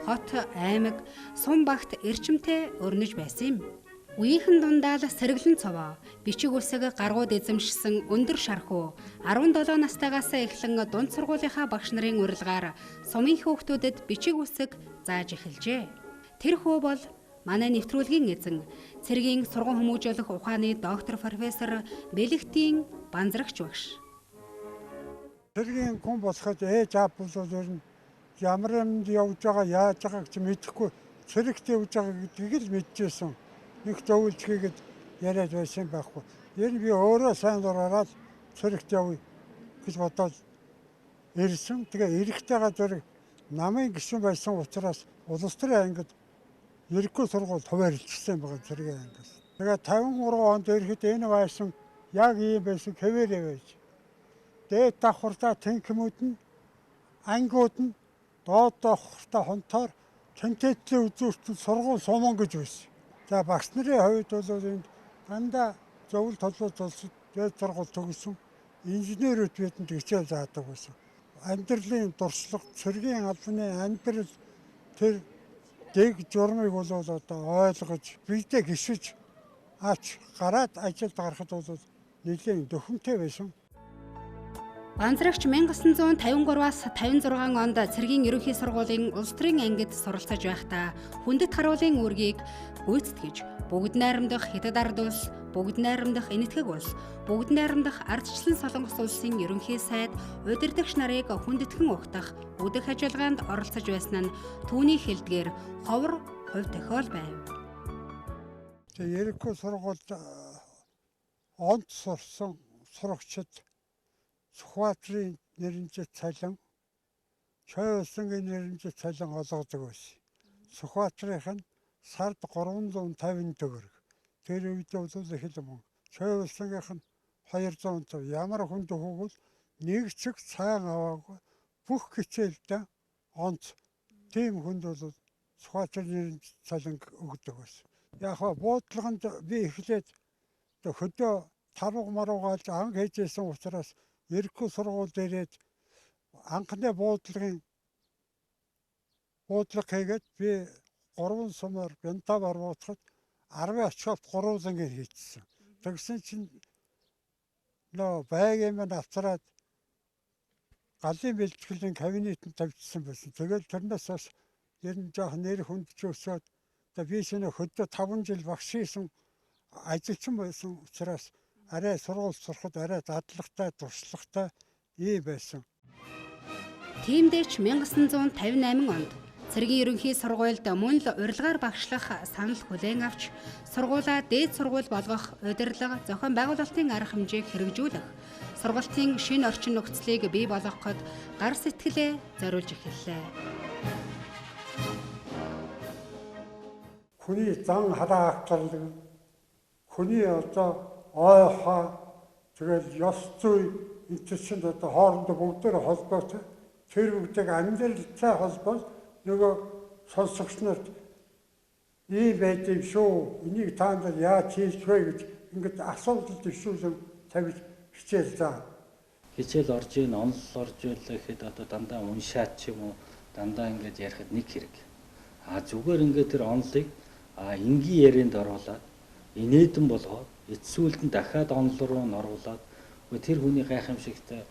хот, аймаг, сум багт эрчимтэй өрнөж байсан юм. Үеийнхэн дундаал сэргэлэн цовоо бичиг үсэг гаргууд эзэмшсэн өндөр шархуу 17 настайгаас эхлэн дунд сургуулийнхаа багш нарын урилгаар сумын хүүхдүүдэд бичиг үсэг зааж эхэлжээ. Тэр хүү бол манай нэвтрүүлгийн эзэн цэргийн сурган хүмүүжүүлэх ухааны доктор профессор Бэлэгтийн Банзрагч багш. Цэргийн хүн болоход ээж аав бол ер нь ямар юмд явж байгаа яаж байгааг ч мэдэхгүй цэрэгт явж байгаа гэдгийг л мэдчихсэн. Нэг зөвлөж хийгээд яриад байсан байхгүй. Ер нь би өөрөө сайн дураараа цэрэгт явъя гэж бодоод ирсэн. Тэгээ эрэхтэйгээ зэрэг намын гишүүн байсан учраас улс төрийн ангид ерөнхий сургууль хуваарлцсан байгаа цэргийн ангиас. Тэгээ 53 онд ирэхэд энэ байсан яг ийм байсан хэвээрээ байж. Дээд давхартаа тэнхмүүд нь ангиуд нь доод давхартаа хонтоор тэнтэтлээ үзүүртэн сургууль суман гэж байсан. За багш нарын хувьд бол энд дандаа зөвлөлт толгой золсод дээд сургууль төгссөн инженерүүд бидэнд хичээл заадаг байсан. Амьдралын туршлага, цэргийн албаны амьдрал тэр дэг журмыг бол одоо ойлгож бидээ гიშиж ач гараад ажилд гарахад бол нэлээд дөхөмтэй байсан. Банзрагч 1953-аас 56 онд цэргийн ерөнхий сургуулийн улс төрийн ангид суралцаж байхдаа хүндэт харуулын үүргийг гүйцэтгэж бүгд найрамдах Хятад ард улс, бүгд найрамдах Энэтхэг улс, бүгд найрамдах ардчлан Солонгос улсын ерөнхий сайд удирдагч нарыг хүндэтгэн угтах үдэх ажиллагаанд оролцож байсан нь түүний хэлдгээр ховор хувь тохиол байв. Ерөнхий сургуульд онд сурсан сурагчид Сүхбаатарын нэрнжит цалин, Чойрсангийн нэрнжит цалин олгодог байсан. Сүхбаатарынх нь сард 350 төгрөг. Тэр үед бол их л мөнгө. Чойрсангийнх нь 250. Ямар хүнд хөвгөл нэг чиг цаан аваагүй бүх хичээлдээ онц. Тийм хүнд бол Сүхбаатарын нэрнжит цалин өгдөг байсан. Яг хаа буудлаганд би эхлээд хөдөө тарвга марвгаалж анги хийжсэн учраас ерөнхий сургууль дээрээд Анхны буудлагын буудлага хийгээд би 3 сумаар бентавар бууцахад 10 очоод 3 лангаар хийчихсэн. Тэгсэн чинь нөө байгийн минь авцраад галын бэлтгэлийн кабинетэнд тавьчихсан байсан. Тэгэл тэрнээс хойш ер нь жоох нэр хүндч өсөөд би шинэ хөдөө 5 жил багш хийсэн ажилчин байсан учраас арай сургууль сурахад арай дадлагтай, туршлагатай ийм байсан. Тиймдээ ч 1958 онд Цэргийн ерөнхий сургуульд мөн л урилгаар багшлах санал хүлээн авч сургуулаа дээд сургууль болгох удирдлага зохион байгуулалтын арга хэмжээг хэрэгжүүлэх, сургалтын шинэ орчин нөхцөлийг бий болгоход гар сэтгэлээ зориулж эхэллээ. Хүний зан хараагдлаг, хүний одоо ой ухаан, тэгэл ёс зүй энэ чинь одоо хоорондоо бүгдээр холбоотой. Тэр бүгдийг амьдралтай холбоод нөгөө сонсогч нарт ийм байд юм шүү. Энийг та нар яаж хийх вэ гэж ингээд асуудал дэвшүүлэн тавьж хичээл заа. Хичээл орж ийн, онол орж ийлээ гэхэд одоо дандаа уншаад ч юм уу, дандаа ингээд ярихад нэг хэрэг. А зүгээр ингээд тэр онолыг энгийн ярианд оруулаад инээдэн болгоод эцсүүлд нь дахиад онол руу н оруулаад тэр хүний гайхамшигтай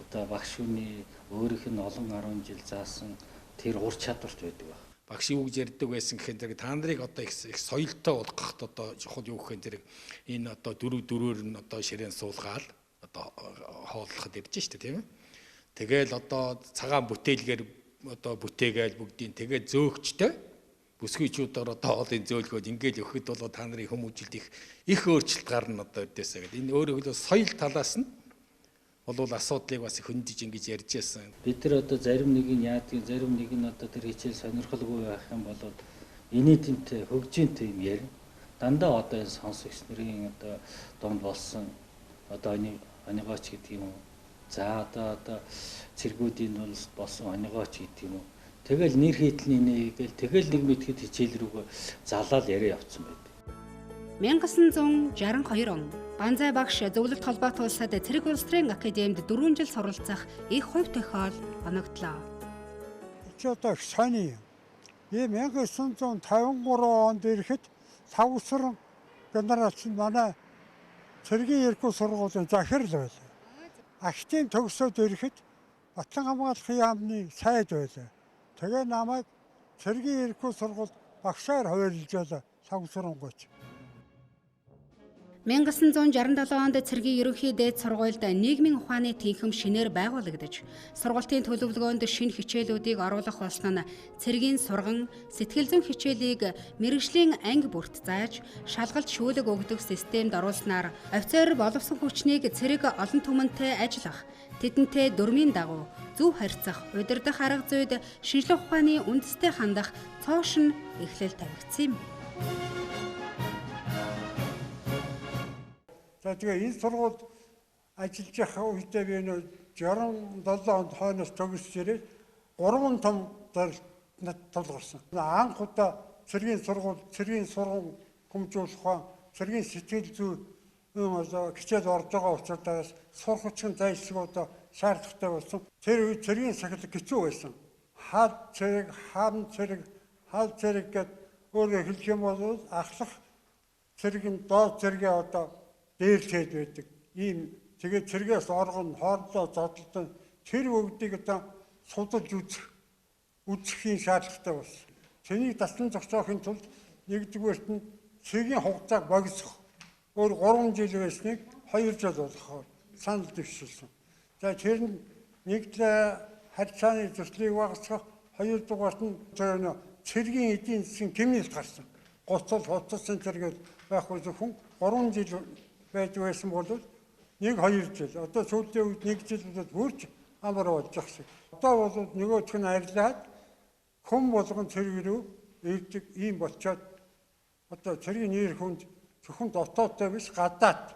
одоо багш хүний өөрийнх нь олон 10 жил заасан тэр ур чадварт байдаг баг. Багш юу гэж ярьдаг байсан гэхээр зэрэг та нарыг одоо их соёлтой болгоход одоо чухал юу гэхээр зэрэг энэ одоо дөрөв дөрөөр нь одоо ширээн суулгаал одоо хооллоход ирж штэ тийм ээ. Тэгэл одоо цагаан бүтээлгээр одоо бүтээгээл бүгдийн тэгээд зөөгчтэй бүсгүйчүүдээр одоо хоолын зөөлгөөд ингээл өгөхөд болоо та нарын хүмүүжилт их өөрчлөлт гарна одоо өрдөөсөө гэдэг. Энэ өөрөөр хэлбэл соёл талаас нь болвол асуудлыг бас хөндөж ингэж ярьж байсан. Бид нар одоо зарим нэг нь яадгийг, зарим нэг нь одоо тэр хичээл сонирхолгүй байх юм бол инээдэнтэй, хөгжинтэй юм ярина. Дандаа одоо энэ сонсогч нарын одоо дунд болсон одоо онигооч гэдэг юм уу. За одоо цэргүүдийн дунд болсон онигооч гэдэг юм уу. Тэгэл нэр хийтэл инээгээл тэгэл нэг мэдхэд хичээл рүүгээ залаал яриа явцсан байдаг. 1962 он Банзай багш зөвлөлт холбоот улсад Цэрэг улс төрийн академид 4 жил суралцах их хувь тохиол оногдлоо. Чи одоо их сони юм. Би 1953 онд ирэхэд Савсран генерал чинь манай цэргийн ерөнхий сургуулийн захирал байлаа. Актив төгсөөд ирэхэд Батлан хамгаалах яамны сайд байлаа. Тэгээ намайг цэргийн ерөнхий сургуульд багшаар хуваарлж байлаа Савсрангуйч. 1967 онд цэргийн ерөнхий дээд сургуульд нийгмийн ухааны тэнхэм шинээр байгуулагдаж, сургалтын төлөвлөгөөнд шинэ хичээлүүдийг оруулах болсон нь цэргийн сурган, сэтгэл зүйн хичээлийг мэргэжлийн анги бүрт зааж, шалгалт шүүлэг өгдөг системд оруулснаар офицер боловсон хүчнийг цэрэг олон түмэнтэй ажиллах, тэдэнтэй дүрмийн дагуу зөв харьцах, удирдах арга зүйд шинжлэх ухааны үндэстэй хандах цоошин эхлэл тавигдсан юм. За тэгээ энэ сургуульд ажиллаж явах үедээ би нөө 67 онд хойноос төгсөж ирээд 3 том зорилт тулгарсан. Анх удаа цэргийн сургууль, цэргийн сургууль хүмүүжүүлэх ухаан, цэргийн сэтгэл зүй одоо хичээл орж байгаа учраас сургуулийн зайлшгүй одоо шаардлагатай болсон. Тэр үед цэргийн сахилга хэцүү байсан. Хал цэрэг, хам цэрэг, хал цэрэг гэд өөрөөр хэлэх юм бол ахлах цэрэг нь доод цэргээ одоо дээрлээд байдаг. Ийм тэгээд цэргээс оргон хоорондоо зодолдон тэр бүгдийг одоо судалж үзэхийн шаардлагатай болсон. Тэнийг таслан зогсоохын тулд нэгдүгээрт нь цэргийн хугацааг богиносгох. Өөр 3 жил байсныг 2 жил болгохоор санал дэвшүүлсэн. За тэр нь нэгдлээ харьцааны зөрчлийг багасгах, хоёрдугаарт нь тэр цэргийн эдийн засгийн гэмнэлт гарсан. Гоцол хуцсан цэргээд байхгүй зөвхөн 3 жил байдаг байсан бол 1-2 жил. Одоо сүүлийн үед 1 жил болоод бүрч амар болж байгаа шиг. Одоо бол нөгөөх нь арилаад хүн болгон цэрэг рүү ирдэг ийм болчоод одоо цэргийн нэр хүнд зөвхөн дотоодтой биш гадаад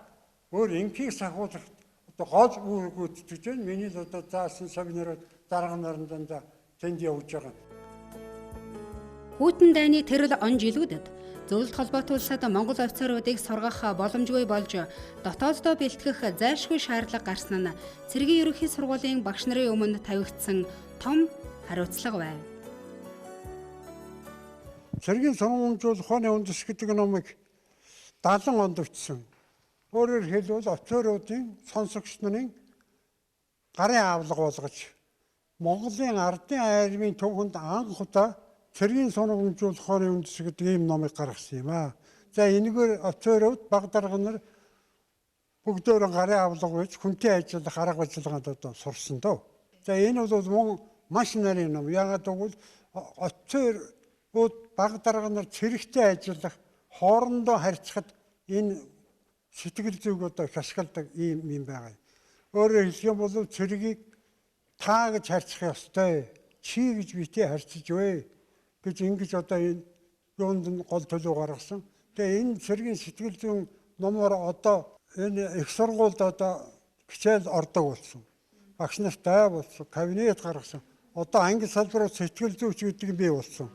өөр инхийг сахиулах одоо гол үүрэг гүйцэтгэж байна. Миний л одоо заасан семинарууд дарга наран дандаа тэнд явж байгаа. Хүйтэн дайны тэрэл он жилүүдэд зөвлөлт холбоотой улсад Монгол офицеруудыг сургах боломжгүй болж дотооддоо бэлтгэх зайлшгүй шаардлага гарсан нь цэргийн ерөнхий сургуулийн багш нарын өмнө тавигдсан том хариуцлага байв. Цэргийн сургамжуулах ухааны үндэс гэдэг номыг 70 онд бичсэн. Өөрөөр хэлбэл офицеруудын сонсогч нарын гарын авлага болгож Монголын ардын армийн түүхэнд анх удаа цэргийн сургамжуулах ухааны үндэс гэдэг ийм номыг гаргасан юм аа. За энэгээр офицерууд баг дарга нар бүгдөө гарын авлага байж хүнтэй ажиллах арга ажиллагаанд одоо сурсан дөө. За энэ бол мөн маш нарийн ном. Яагаад гэвэл офицерууд баг дарга нар цэрэгтэй ажиллах хоорондоо харьцахад энэ сэтгэл зүйг одоо их ашигладаг ийм юм байгаа. Өөрөөр хэлэх юм бол цэргийг та гэж харьцах ёстой. Чи гэж битээ харьцаж вэ гэж ингэж одоо энэ юунд нь гол төлөв гаргасан. Тэгээ энэ цэргийн сэтгэл зүйн номоор одоо энэ их сургуульд одоо хичээл ордог болсон. Багш нартай болсон, кабинет гаргасан. Одоо анги салбараар сэтгэл зүйч гэдэг нь бий болсон.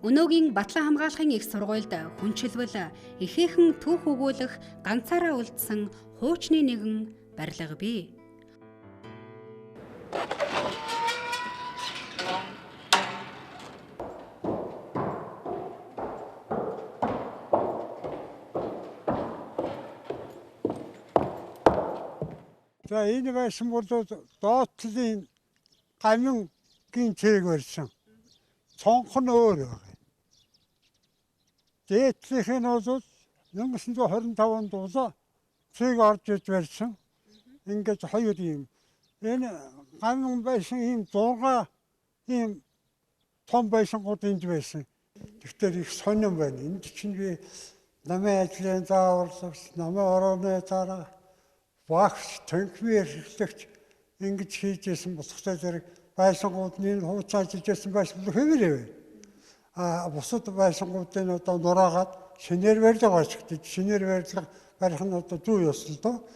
Өнөөгийн Батлан хамгаалахын их сургуульд хүнчилвэл ихээхэн түүх өгүүлэх ганцаараа үлдсэн хуучны нэгэн барилга бий. За энэ байсан бол доотлын гамингийн цэрэг барьсан. Цонх нь өөр байгаа. Дээдлийнх нь бол 1925 онд улаа цэрэг орж иж барьсан. Ингээд хоёр юм. Энэ гамин байсан ийм 6 ийм том байшингууд энд байсан. Тэгэхээр их сонин байна. Энд чинь би намын ажлын зааварлагч, намын орооны дарга, багш, танхимын эрхлэгч ингэж хийж исэн бусдад зэрэг байшингууд нь хууцаа ажиллаж байсан байшин хэвээрээ байна. А бусад байшингуудын одоо нураагаад шинээр барилга барьчихдаг. Шинээр барилга барих нь одоо зүй ёс л доо.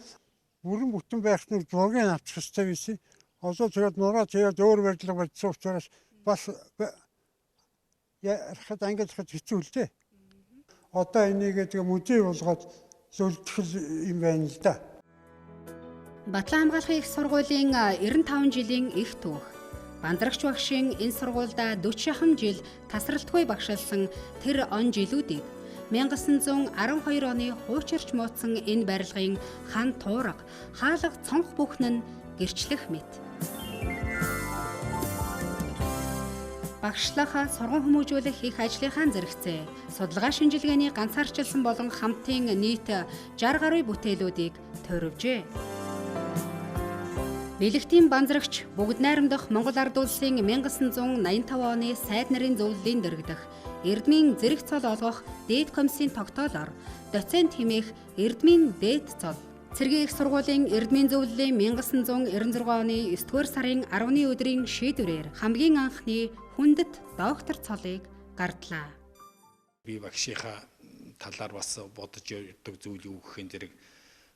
Бүрэн бүтэн байх нэг зургийг авчих ёстой байсан. Одоо тэгээд нураа тэгээд өөр барилга барьсан учраас бас ярихад ангилахад хэцүү л дээ. Одоо энийг тэгээ музей болгоод зөвлөх юм байна л да. Батлан хамгаалахын их сургуулийн 95 жилийн их түүх. Бандрагч багшийн энэ сургуульд 40 жил тасралтгүй багшилсан тэр он жилүүдийг 1912 оны хуучирч мууцсан энэ барилгын хан туурга, хаалга цонх бүхэн нь гэрчлэх мэт. Багшлах, сурган хүмүүжүүлэх их ажлынхаа зэрэгцээ, судалгаа шинжилгээний ганцаарчилсан болон хамтын нийт 60 гаруй бүтээлүүдийг тойрвжээ. Бэлэгтийн банзрагч бүгд найрамдах Монгол Ард Улсын 1985 оны сайд нарын зөвлөлийн дэргэдэх Эрдмийн зэрэг цол олгох дээд комиссийн тогтоолоор доцент хэмээх Эрдмийн дээд цол Цэргийн их сургуулийн Эрдмийн зөвлөлийн 1996 оны 9-р сарын 10-ны өдрийн шийдвэрээр хамгийн анхны хүндэт доктор цолыг гардлаа. Би багшийнхаа талаар бас бодож явдаг зүйл юу гэх юм зэрэг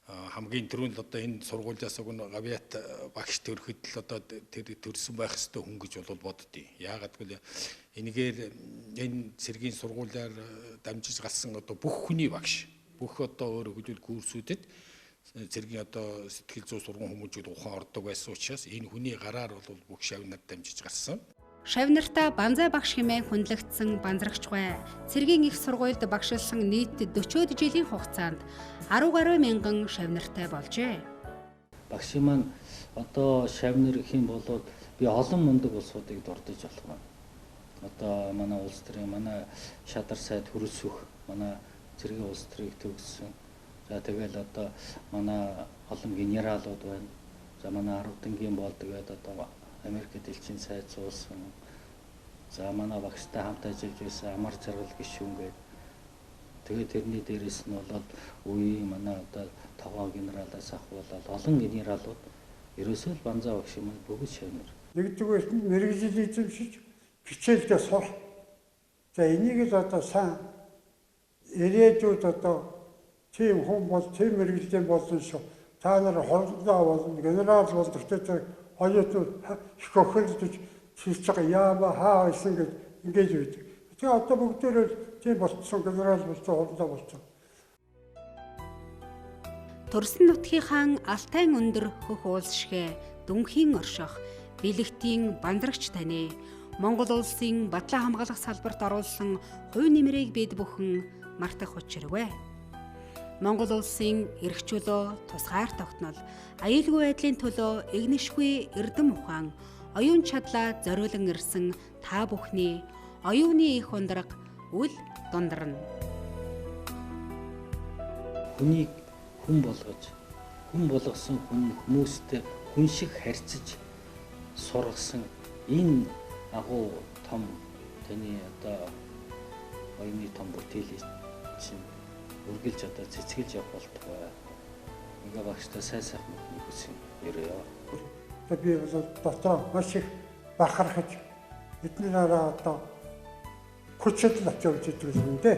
хамгийн түрүүнд одоо энэ сургуулиас уг нь гавьяат багш төрөхөд л одоо тэр төрсөн байх ёстой хүн гэж бол боддیں۔ Яагаад гэвэл энэгээр энэ цэргийн сургуулиар дамжиж гарсан одоо бүх хүний багш, бүх одоо өөрөөр хэлбэл курсүүдэд цэргийн одоо сэтгэл зүй сургууль хүмүүжүүд ухаан ордог байсан учраас энэ хүний гараар бол бүх шавь нар дамжиж гарсан. Шавь нартаа Банзай багш хэмээн хүндлэгдсэн банзрагч гуай цэргийн их сургуульд багшилсан нийт 40 жилийн хугацаанд 10 гаруй мянган шавь нартай болжээ. Багшийн маань одоо шавь нар гэх юм бол би олон мундаг улсуудыг дурдж болох байна. Одоо манай улс төрийн манай шадар сайд хөрөлсөх, манай цэргийн улс төрийг төгссөн. За тэгэл одоо манай олон генералууд байна. За манай Арвдангийн болдог гэдэг одоо Америкт элчин сайд суусан. За манай багштай хамт ажиллаж байсан Амар Жаргал гишүүн гээд тэгээд тэрний дээрээс нь болоод үеийн манай одоо тогоо генералаас ахуулаад олон генералууд ерөөсөө л Банзай багш юм бүгд шавнар. Нэгдүгээрт нь мэргэжил эзэмшиж хичээлдээ сурах. За энийг л одоо сайн ирээдүйд одоо тийм хүн бол тийм мэргэжлийн болно шүү. Та нар хордоо болно, генерал болно гэдэг оюутнууд их хохирлож хийж байгаа яама хаа байсан гэж Ингэж байдаг. Тэгээ одоо бүгдээрээ тийм болцсон, генерал болсон, хурандаа болсон. Төрсөн нутгийнхаа алтайн өндөр хөх уулс шигэ дүнхийн орших бэлэгтийн бандрагч таны Монгол улсын батлан хамгаалах салбарт оруулсан хувь нэмрийг бид бүхэн мартах учиргүй. Монгол улсын эрх чөлөө, тусгаар тогтнол, аюулгүй байдлын төлөө игнэшгүй эрдэм ухаан, оюун чадлаа зориулан ирсэн та бүхний оюуны их ундраг үл дундарна. Хүнийг хүн болгож, хүн болгосон хүн хүмүүстэй хүн шиг харьцаж сургасан энэ агуу том таны одоо оюуны том бүтээлийг чинь үргэлж одоо цэцгэлж явах болтугай. Ингээ багштай сайн сайхан бүхнийг хүсэн ерөөе. Одоо би бол дотроо маш их бахархаж бидний нараа одоо хүчтэй авч явж идэг юм дээ.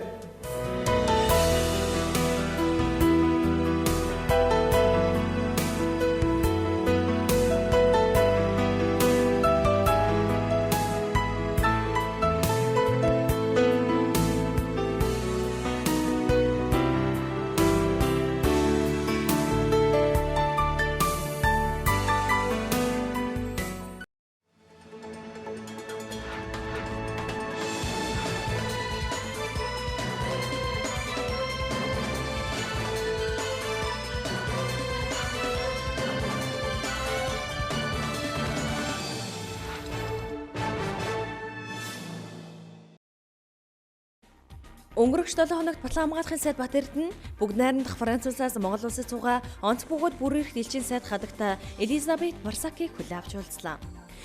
Өнгөрөх 7 хоногт Батлан хамгаалахын сайд Бат Эрдэнэ бүгд найрамдах Франц улсаас Монгол улсад суугаа онц бөгөөд бүр эрх элчин сайд хадагта Элизабет Барсакийг хүлээн авч уулзлаа.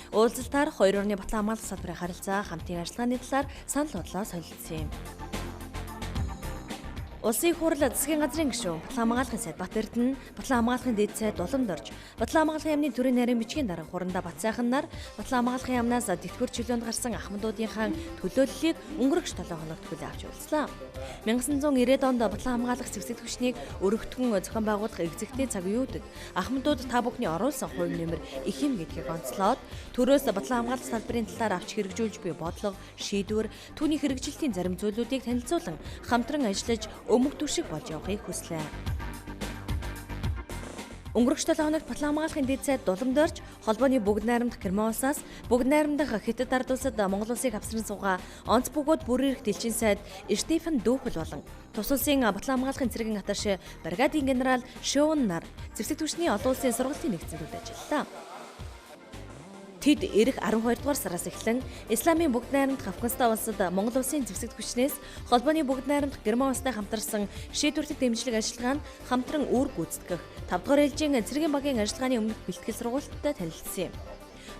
Уулзалтаар хоёр орны Батлан хамгаалах салбарын харилцаа, хамтын ажиллагааны талаар санал бодлоо солилцсон юм. Улсын хурал засгийн газрын гишүүн Батлан хамгаалахын сайд Бат Эрдэнэ, Батлан хамгаалахын дээд сайд Уламд орж, Батлан хамгаалахын яамны төрийн нарийн бичгийн дарга Хурандаа Батсайхан нар Батлан хамгаалахын яамнаас тэтгэвэр чөлөөнд гарсан ахмадуудынхаа төлөөллийг өнгөрөх 7 хоногт хүлээн авч уулзлаа. 1990-ад онд Батлан хамгаалах зэвсэг түвшнийг өргөтгөн зохион байгуулах экзэгтэй цаг үеүүдэд ахмадууд та бүхний оруулсан хувь нэмэр их юм гэдгийг онцлоод төрөөс Батлан хамгаалах салбарын талаар авч хэрэгжүүлж буй бодлого, шийдвэр, түүний хэрэгжилтийн зарим зүйлүүдийг танилцуулан хамтран ажиллаж өмг түшиг болж явахыг хүслээ. Өнгөрөх 7 хоногт Батлан хамгаалахын дээд сайд Дуламд орж холбооны бүгд найрамдах Герман улсаас бүгд найрамдах Хятад ард улсад Монгол улсыг авсран суугаа онц бөгөөд бүр эрх дэлчин сайд Штефан Дүүхэл болон тус улсын Батлан хамгаалахын цэргийн атташе бригадын генерал Шоун нар зэвсэг түвшний олон улсын сургалтын нэгдсэн төвд ажиллалаа. Тэд ирэх 12 дугаар сараас эхлэн Исламын бүгд найрамдах Афганистан улсад Монгол улсын зэвсэг түвшнээс холбооны бүгд найрамдах Герман улстай хамтарсан шийдвэрлэх дэмжлэг ажиллагаа нь хамтран үүрэг гүйцэтгэх 5 дугаар ээлжийн цэргийн багийн ажиллагааны өмнөх бэлтгэл сургуульттай танилцсан юм.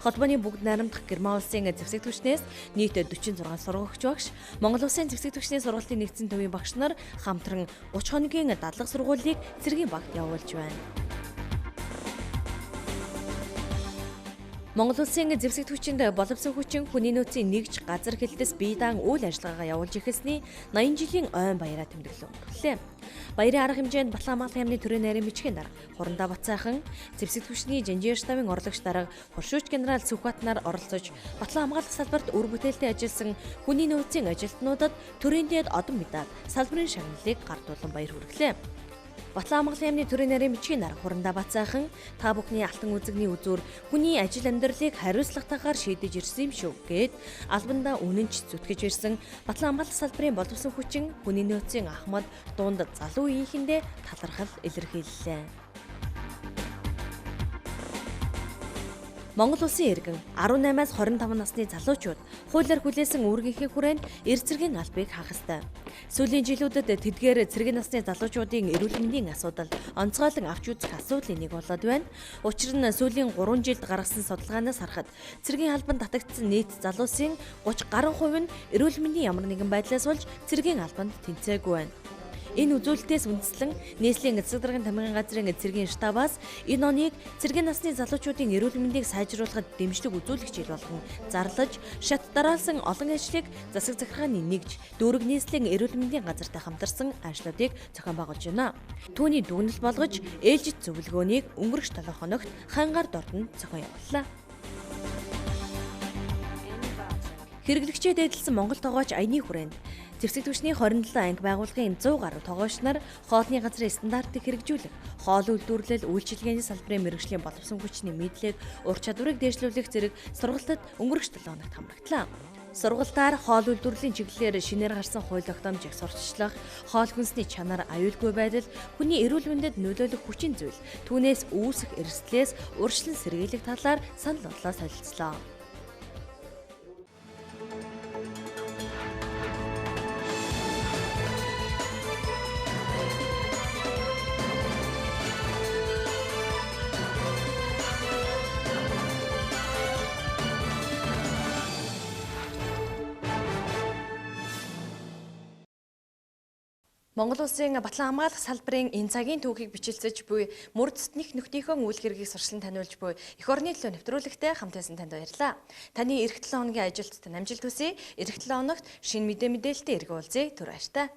Холбооны бүгд найрамдах Герман улсын зэвсэг түвшнээс нийт 46 сургагч багш, Монгол улсын зэвсэг түвшний сургалтын нэгдсэн төвийн багш нар хамтран 30 хоногийн дадлага сургуулийг цэргийн багт явуулж байна. Монгол улсын зэвсэг түвшинд боловсон хүчин хүний нөөцийн нэгж газар хэлтэс бие даан үйл ажиллагаагаа явуулж эхэлсний 80 жилийн ойн баяраа тэмдэглэн өнгөрлөө. Баярын арга хэмжээнд Батлан хамгаалахын яамны төрийн нарийн бичгийн дарга Хурандаа Батсайхан, зэвсэг түвшний Жанжир штабын орлогч дарга Хуршууч генерал Сүхбат нар оролцож Батлан хамгаалах салбарт үр бүтээлтэй ажилласан хүний нөөцийн ажилтнуудад төрийн дээд одон медаль, салбарын шагналыг гардуулан баяр хүргэлээ. Батлан хамгаалахын яамны төрийн нарийн бичгийн дарга Хурандаа Батсайхан та бүхний алтан үзэгний үзүүр хүний ажил амьдралыг хариуцлагатайгаар шийдэж ирсэн юм шүү гээд албандаа үнэнч зүтгэж ирсэн Батлан хамгаалах салбарын боловсон хүчин хүний нөөцийн ахмад дунд залуу үеийнхэндээ талархал илэрхийллээ. Монгол улсын иргэн 18-аас 25 насны залуучууд хуулиар хүлээсэн үүргийнхээ хүрээнд эр цэргийн албыг хаах ёстой. Сүүлийн жилүүдэд тэдгээр цэргийн насны залуучуудын эрүүл мэндийн асуудал онцгойлон авч үзэх асуудлын нэг болоод байна. Учир нь сүүлийн 3 жилд гаргасан судалгаанаас харахад цэргийн албанд татагдсан нийт залуусын 30 гаруй хувь нь эрүүл мэндийн ямар нэгэн байдлаас болж цэргийн албанд тэнцээгүй байна. Энэ үзүүлэлтээс үндэслэн нийслэлийн засаг даргын тамирын газрын цэргийн штабаас энэ оныг цэргийн насны залуучуудын эрүүл мэндийг сайжруулахад дэмжлэг үзүүлэх жил болгон зарлаж шат дараалсан олон ажлыг засаг захиргааны нэгж дүүрэг нийслэлийн эрүүл мэндийн газартай хамтарсан ажлуудыг зохион байгуулж байна. Түүний дүгнэлт болгож ээлжит зөвлөгөөнийг өнгөрөх 7 хоногт хангаар дордонд зохион явууллаа. Хэрэглэгчээ дээдэлсэн Монгол тогооч аяны хүрээнд зэвсэг түвшний 27 анги байгууллагын 100 гаруй тогооч нар хоолны газрын стандартыг хэрэгжүүлэх, хоол үйлдвэрлэл, үйлчилгээний салбарын мэргэжлийн боловсон хүчний мэдлэг, ур чадварыг дээшлүүлэх зэрэг сургалтад өнгөрөх 7 хоногт хамрагдлаа. Сургалтаар хоол үйлдвэрлэлийн чиглэлээр шинээр гарсан хууль тогтоомжийг сурталчлах, хоол хүнсний чанар, аюулгүй байдал, хүний эрүүл мэндэд нөлөөлөх хүчин зүйл, түүнээс үүсэх эрсдлээс урьдчилан сэргийлэх талаар санал бодлоо солилцлоо. Монгол улсын батлан хамгаалах салбарын энэ цагийн түүхийг бичилцэж буй мөрдөд нэх нөхдийнхөө үйл хэргийг сурчлан таниулж буй эх орны төлөө нэвтрүүлэгтээ хамт байсан танд баярлалаа. Таны эх 7 хоногийн ажилд тань амжилт хүсье. Эх 7 хоногт шинэ мэдээлэлтэй эргэн уулзъя. Түр баяртай.